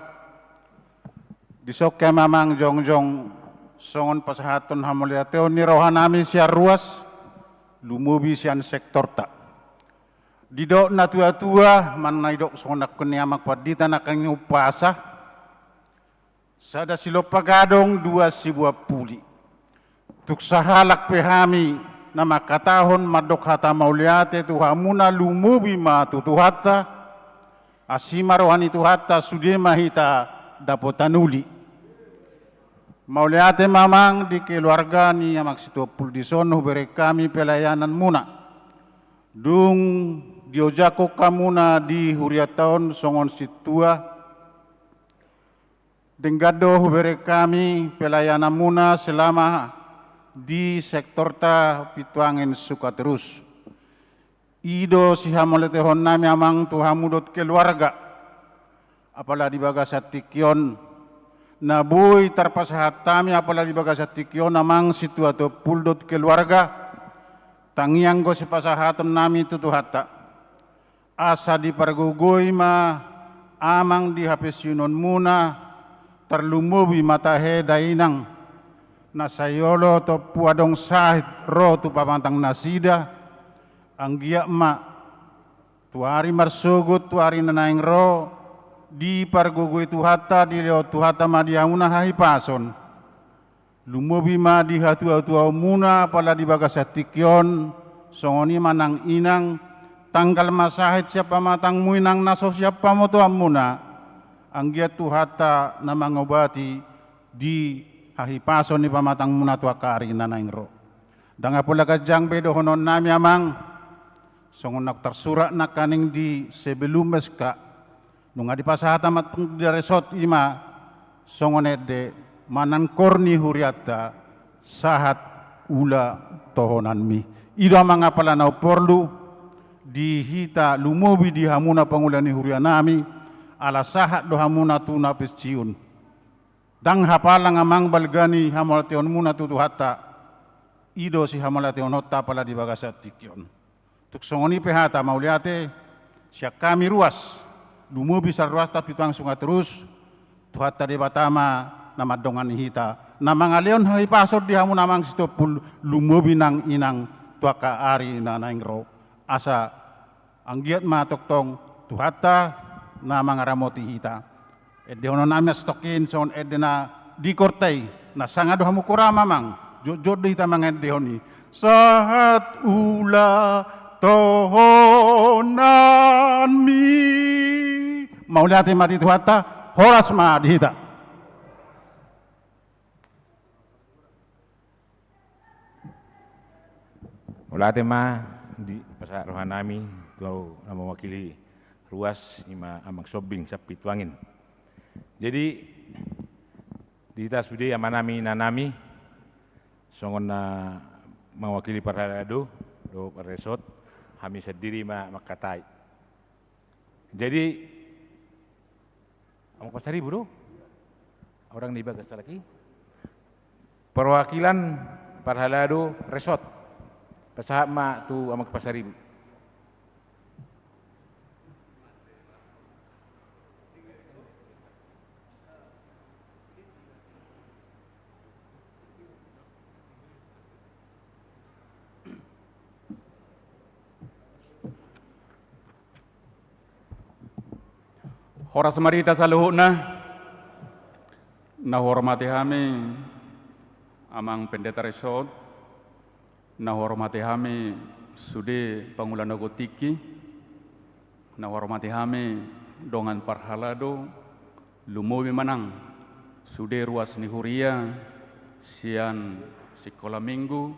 Dison hami Amang jongjong songon pasahathon hamauliateon ni rohanami sian ruas, lumobi sian sektorta. Didok natuatua, manang na didok songon nangkin ni Amang Pandita nangkin umpasa, sada silompa gadong dua siboan puli. Tung sahalak pe hami na mangkatahon mandok hata mauliate tu hamuna lumobi ma tu Tuhanta, asi ma roha ni Tuhanta sude ma hita dapotan uli. Mauliate ma Amang di keluarga ni Amang Sitompul, dison hubereng hami pelayananmuna. Dung diojakhon hamuna di hurianta on songon sintua, denggan do hubereng hami pelayananmuna selama di sektorta Pintuangin Sukaterus. I do sihamauliatehonnami Amang tu hamu dohot keluarga. Apala di bagasan tingki on na boi tarpasahat hami apala di bagasan tingki on Amang Sintua Sitompul dohot keluarga, tangiang do sipasahatonnami tu Tuhanta. Asa dipargogoi ma Amang di hapensiunonmuna, tarlumobi ma tahe dainang na sai olo tompu adong sahit ro tu pamatangnasida, anggiat ma tu ari marsogot tu ari na naeng ro, dipargogoi Tuhanta, dilehon Tuhanta ma di hamuna hahipason. Lumobi ma di hatuatuaonmuna apala di bagasan tingki on, songon i ma nang inang, tanggal ma sahit sian pamatangmu inang na so sian pamotoanmuna, anggiat Tuhanta na mangobati di hahipason ni pamatangmuna tu angka ari na naeng ro. Ndang apala ganjang be dohononnami Amang, songon na tarsurat nangkaning di sebelum S K, nunga dipasahat Amang Pandita Resort i ma songon ende manang kor ni hurianta sahat ulaononmi. I do Amang apala na umporlu di hita lumobi di hamuna pangula ni hurianami, ala sahat do hamuna tu na pensiun. Ndang hapalang Amang balga ni hamauliatehonmuna tu Tuhanta, i do sihamauliatehononta apala di bagasan tingki on. Tung songon i pe hata mauliate sian hami ruas, lumobi sian ruasta Pintuangin Sukaterus, Tuhanta Debata ma na mandongani hita, na mangalehon hahipason di hamuna Amang Sitompul, lumobi nang inang tu angka ari na naeng ro. Asa anggiat ma tongtong Tuhanta na mangaramoti hita. Endehononnami ma satongkin songon ende na di korta i, na sanga do hamu kora Amang, jotjot do hita mangendehon i. Sahat ulaononmi. Mauliate ma di Tuhanta, horas ma di hita. Mauliate ma di pasahat rohanami tu na mewakili ruas, i ma Amang Sombing sian Pintuangin. Jadi di hita sude amanami inanami, songon na mewakili parhalado dohot resort, hami sandiri ma mangkatai. Jadi Amang Pasaribu do? Orang di bagas lagi. Perwakilan parhalado resort. Pasahat ma tu Amang Pasaribu. Horas ma di hita saluhutna. Na huhormati hami Amang Pendeta Resort, na huhormati hami sude pangula na tingki, na huhormati hami dongan parhalado, lumobi manang sude ruas ni huria, sian sikola minggu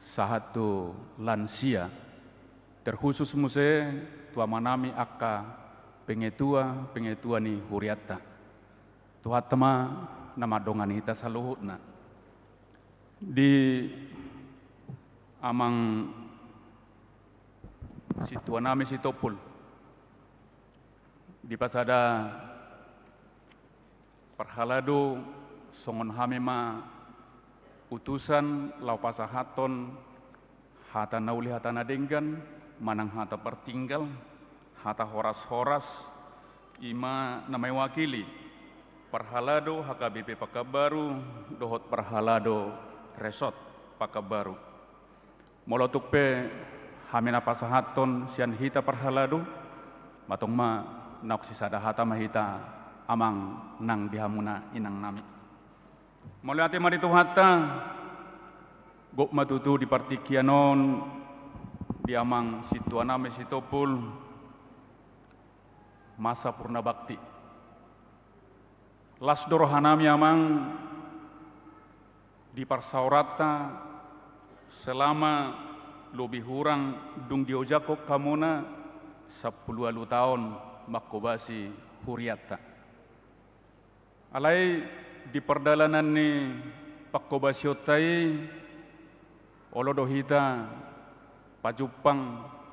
sahat tu lansia. Terkhusus muse tu amanami angka pengetua, pengetua ni hurianta. Tuhanta ma na mandongani hita saluhutna. Di amang sintuanami Sitompul, dipasada parhalado, songon hami ma utusan laho pasahathon hata na uli, hata na denggan, manang hata partinggal, hata horas-horas, i ma na mewakili parhalado H K B P Pekanbaru dohot parhalado Resort Pekanbaru. Molo tung pe hami na pasahathon sian hita parhalado, ma tong ma naung sisada hata ma hita amang nang di hamuna inangnami. Mauliate ma di Tuhanta, gok ma tutu di partingkian on di amang sintuanami Sitompul masa purna bakti. Las do rohanami amang di parsaoranta selama lobi hurang dung diojakhon hamuna sampulu ualu taon manghobasi hurianta. Alai di pardalanan ni panghobasionta i, olo do hita pajumpang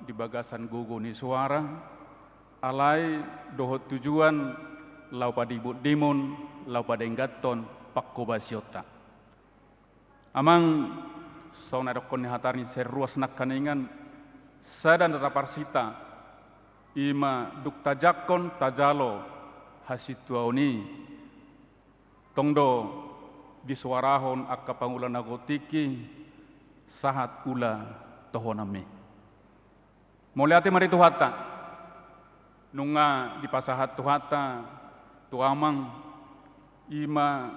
di bagasan gogo ni soara, alai dohot tujuan laho padimundimon, laho padengganhon panghobasionta. Amang, songon na didokkon ni hata ni sian ruas nangkiningan, sada na taparsinta, i ma dung tajangkon tajalo hasintuaon i, tong do disoarahon angka pangula na tingki sahat ula tohonanmi. Mauliate ma di Tuhanta, nunga dipasahat Tuhanta tu amang i ma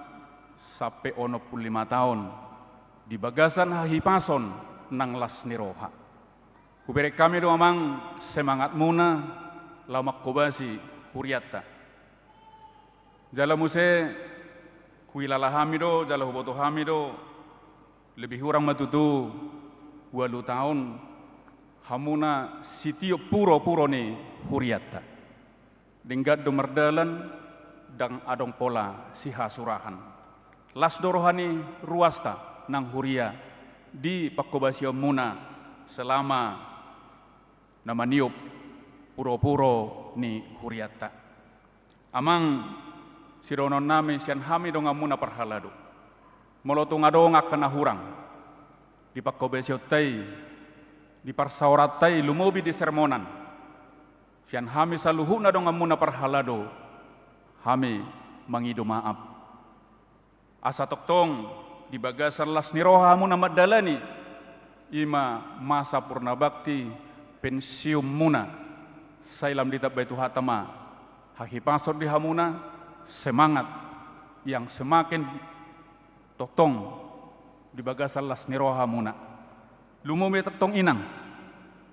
sampe onom pulu lima taon di bagasan hahipason nang las ni roha. Hubereng hami do amang semangatmuna laho manghobasi hurianta. Jala muse huhilala hami do, jala huboto hami do, lebih hurang ma tutu ualu taon hamuna sitiop puropuro ni hurianta. Denggan do mardalan, ndang adong pola sihasurahan. Las do roha ni ruasta nang huria di panghobasionmuna selama na maniop puropuro ni hurianta. Amang, sidohononnami sian hami donganmuna parhalado, molo tung adong angka na hurang di panghobasionta i, di parsaoranta i, lumobi di sermonan, sian hami saluhutna donganmuna parhalado, hami mangido maaf. Asa tongtong di bagasan las ni roha hamuna mandalani i ma masa purna bakti pensiunmuna, sai lam ditambai Tuhanta ma hahipason di hamuna, semangat yang semakin tongtong di bagasan las ni roha hamuna. Lumobi tongtong inang,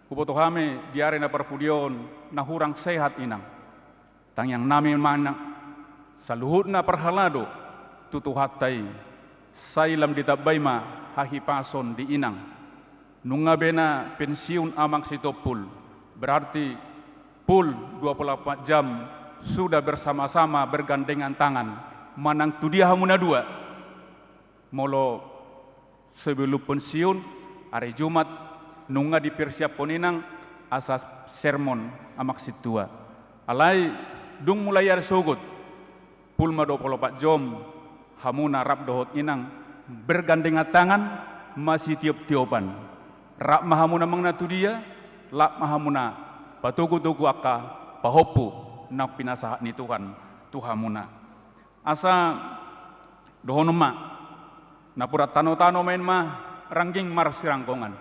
huboto hami di ari na parpudi on na hurang sehat inang. Tangiangnami ma nang saluhutna parhalado tu Tuhanta i, sai lam ditambai ma hahipason di inang. Nunga be na pensiun amang Sitompul, berarti full dua puluh empat jam sudah bersama-sama bergandengan tangan. Manang tu dia hamu na dua? Molo sebelum pensiun, ari Jumat, nunga dipersiaphon inang asa sermon amang sintua. Alai dung mulai ari Sogot, full ma dua puluh empat jom hamuna rap dohot inang bergandengan tangan, masitiop-tiopan. Rap ma hamuna manang na tu dia, rap ma hamuna patogu-togu angka pahompu na pinasahat ni Tuhan tu hamuna. Asa dohonon ma, napuran tano-tano ma i ma rangging marsiranggongan.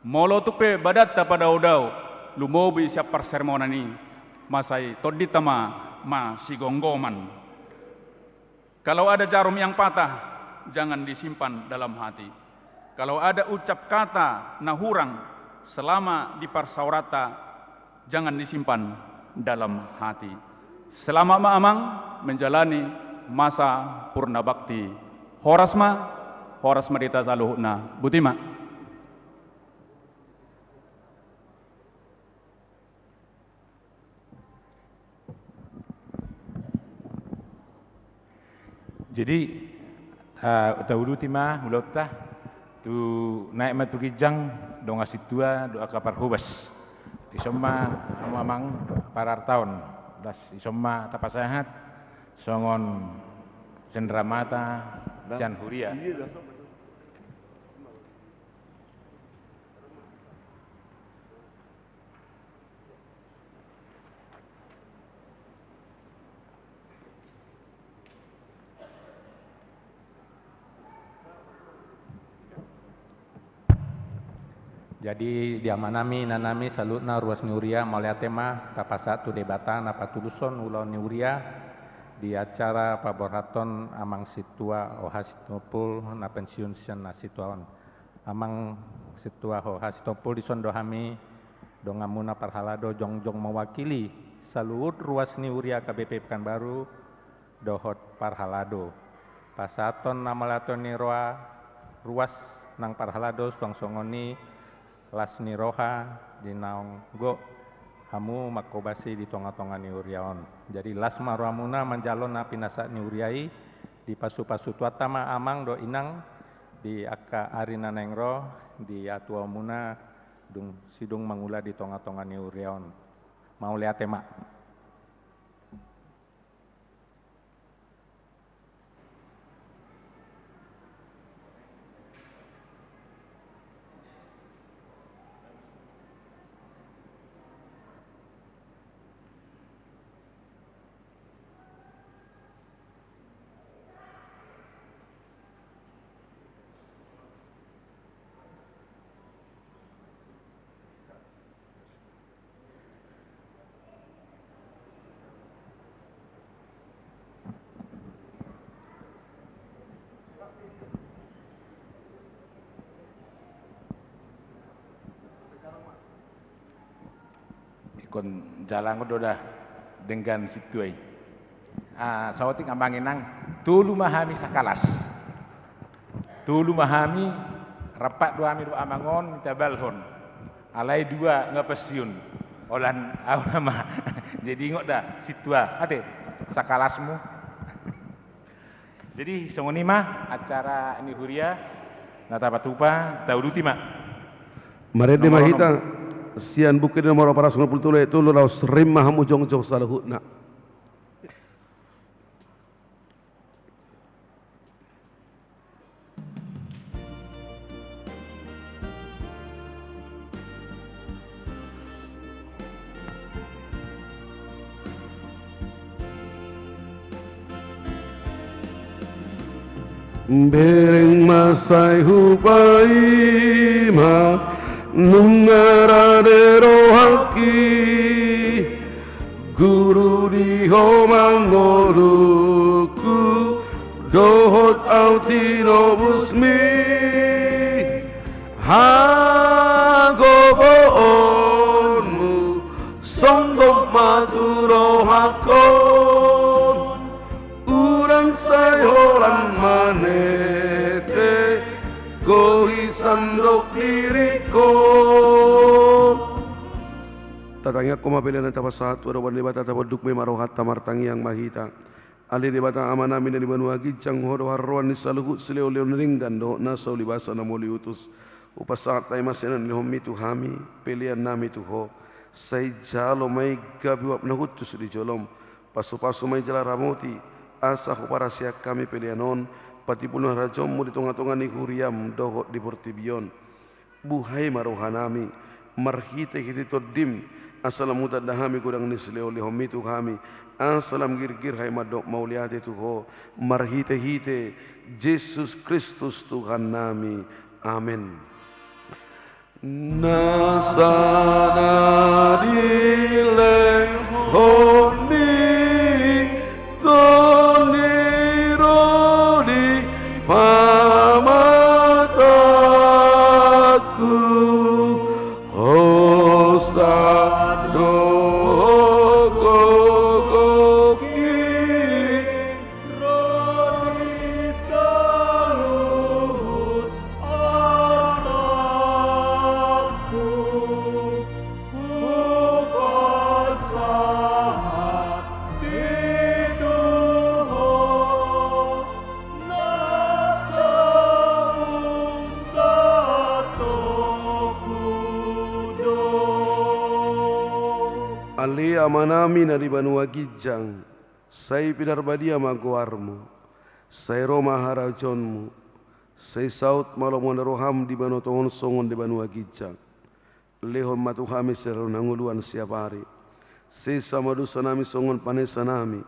Molo tung pe badanta padao-dao lumobi sian parsermonan i, ma sai tondinta ma masigomgoman. Kalau ada jarum yang patah, jangan disimpan dalam hati. Kalau ada ucap kata na hurang selama di parsaoranta, jangan disimpan dalam hati. Selamat ma amang menjalani masa purna bakti. Horas ma, horas ma di hita saluhutna. Boti ma. Jadi, ah, tauduti ma ulaonta, tu naek ma tu ginjang dongan sintua dohot angka parhobas. Dison ma hamu amang parartaon, das dison ma tapasahat songon cenderamata sian huria. Jadi di amanami, inanami, saluhutna ruas ni huria, mauliate ma tapasahat tu Debata na patulushon ulaon ni huria di acara paborhathon Amang Sintua Oha Sitompul na pensiun sian na situaon. Amang Sintua Oha Sitompul, dison do hami donganmuna parhalado jongjong mewakili saluhut ruas ni huria K B P Pekanbaru dohot parhalado. Pasahathon na mauliate ni roha ruas nang parhalado suang songon i las ni roha di naung gok hamu manghobasi di tonga-tonga ni huria on. Jadi las ma rohamuna manjalo na pinasahat ni huria i, dipasu-pasu Tuhanta ma amang dohot inang di angka ari na naeng ro di hatuaonmuna dung sidung mangula di tonga-tonga ni huria on. Mauliate ma. Ingkon jalangon do da denggan sintua i. Ah, saotik amang inang, tolu ma hami sakalas. Tolu ma hami, rampak do hami dohot amang on, tabalhon. Alai dua nga pensiun. Holan au nama. Jadi ingot da sintua, ate, sakalasmu. Jadi songon i ma acara ni huria na tapatupa, tauduti ma. Marende ma hita sian Buku Ende nomor opat ratus dua puluh tolu ayat tolu, laos rim ma hamu jongjong saluhutna. Bereng ma sai hupaima, nunga rade rohangki, guru di ho ma ngolungku, dohot au tinobusmi. Hagogoonmu songgop ma tu rohangkon, unang sai holan manete, gohi sandok diringkon. Tatangiangkon ma pelean na tapasahat tu adopan ni Debata, taponduk ma rohanta, martangiang ma hita. Ale Debata Amanami na di banua ginjang, Ho do haroroan ni saluhut silehon-lehon na denggan dohot na saulibasa na mauliutus. Hupasahat hami ma sian na nilehonMi tu hami, peleannami tu Ho. Sai jalo ma i gabe uap na hushus di joloM. Pasu-pasu ma i jala ramoti, asa huparasian hami pelean on, patipul ma harajaonMu di tonga-tonga ni huriaM dohot di portibi on. Buhai ma rohanami marhite-hite TondiM, asa lam hutanda hami godang ni silehon-lehonMi tu hami, asa lam girgir hami mandok mauliate tu Ho, marhite-hite Jesus Kristus Tuhannami. Amen. Nasa na dilehon ni Tondi ro di Amanami na di banua ginjang, sai pinarbadia ma goarmu, sai ro ma harajaonmu, sai saut ma lomo ni roham di banua tonga on songon di banua ginjang. Lehon ma tu hami sadari on hangoluan siapari. Sesa ma dosanami songon panesanami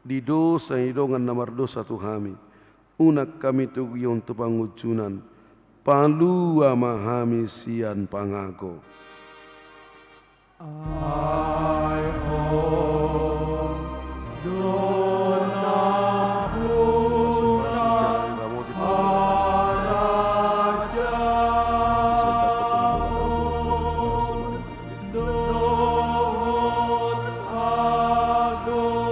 di dosa ni dongan na mardosa tu hami. Unang hami togihon tu pangunjunan. Palua ma hami sian pangago. Ai Ho do nampuna harajaon dohot agogoon.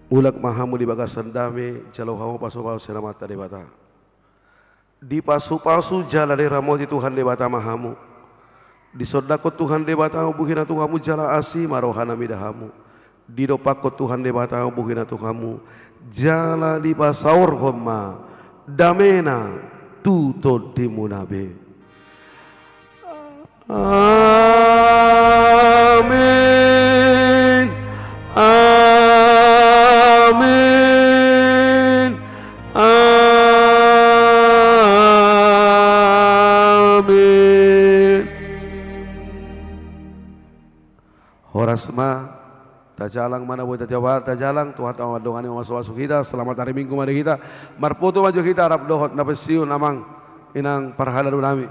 Mulak ma hamu di bagasan dame, jalo hamu pasupasu sian Amanta Debata. Dipasupasu jala diramoti Tuhan Debata ma hamu. Disondangkon Tuhan Debata umbuhina tu hamu jala asi ma rohana mida hamu. Didompakkon Tuhan Debata umbuhina tu hamu jala dipasaorhon ma damena tu tondimuna be. Amin. Amin. Amin. Horas ma, tajalang ma na boi tajalang, tajalang, Tuhanta ma mandongani mamasumasu hita, selamat hari Minggu ma di hita, marpoto ma jo hita rap dohot na pensiun amang, inang parhalado nami.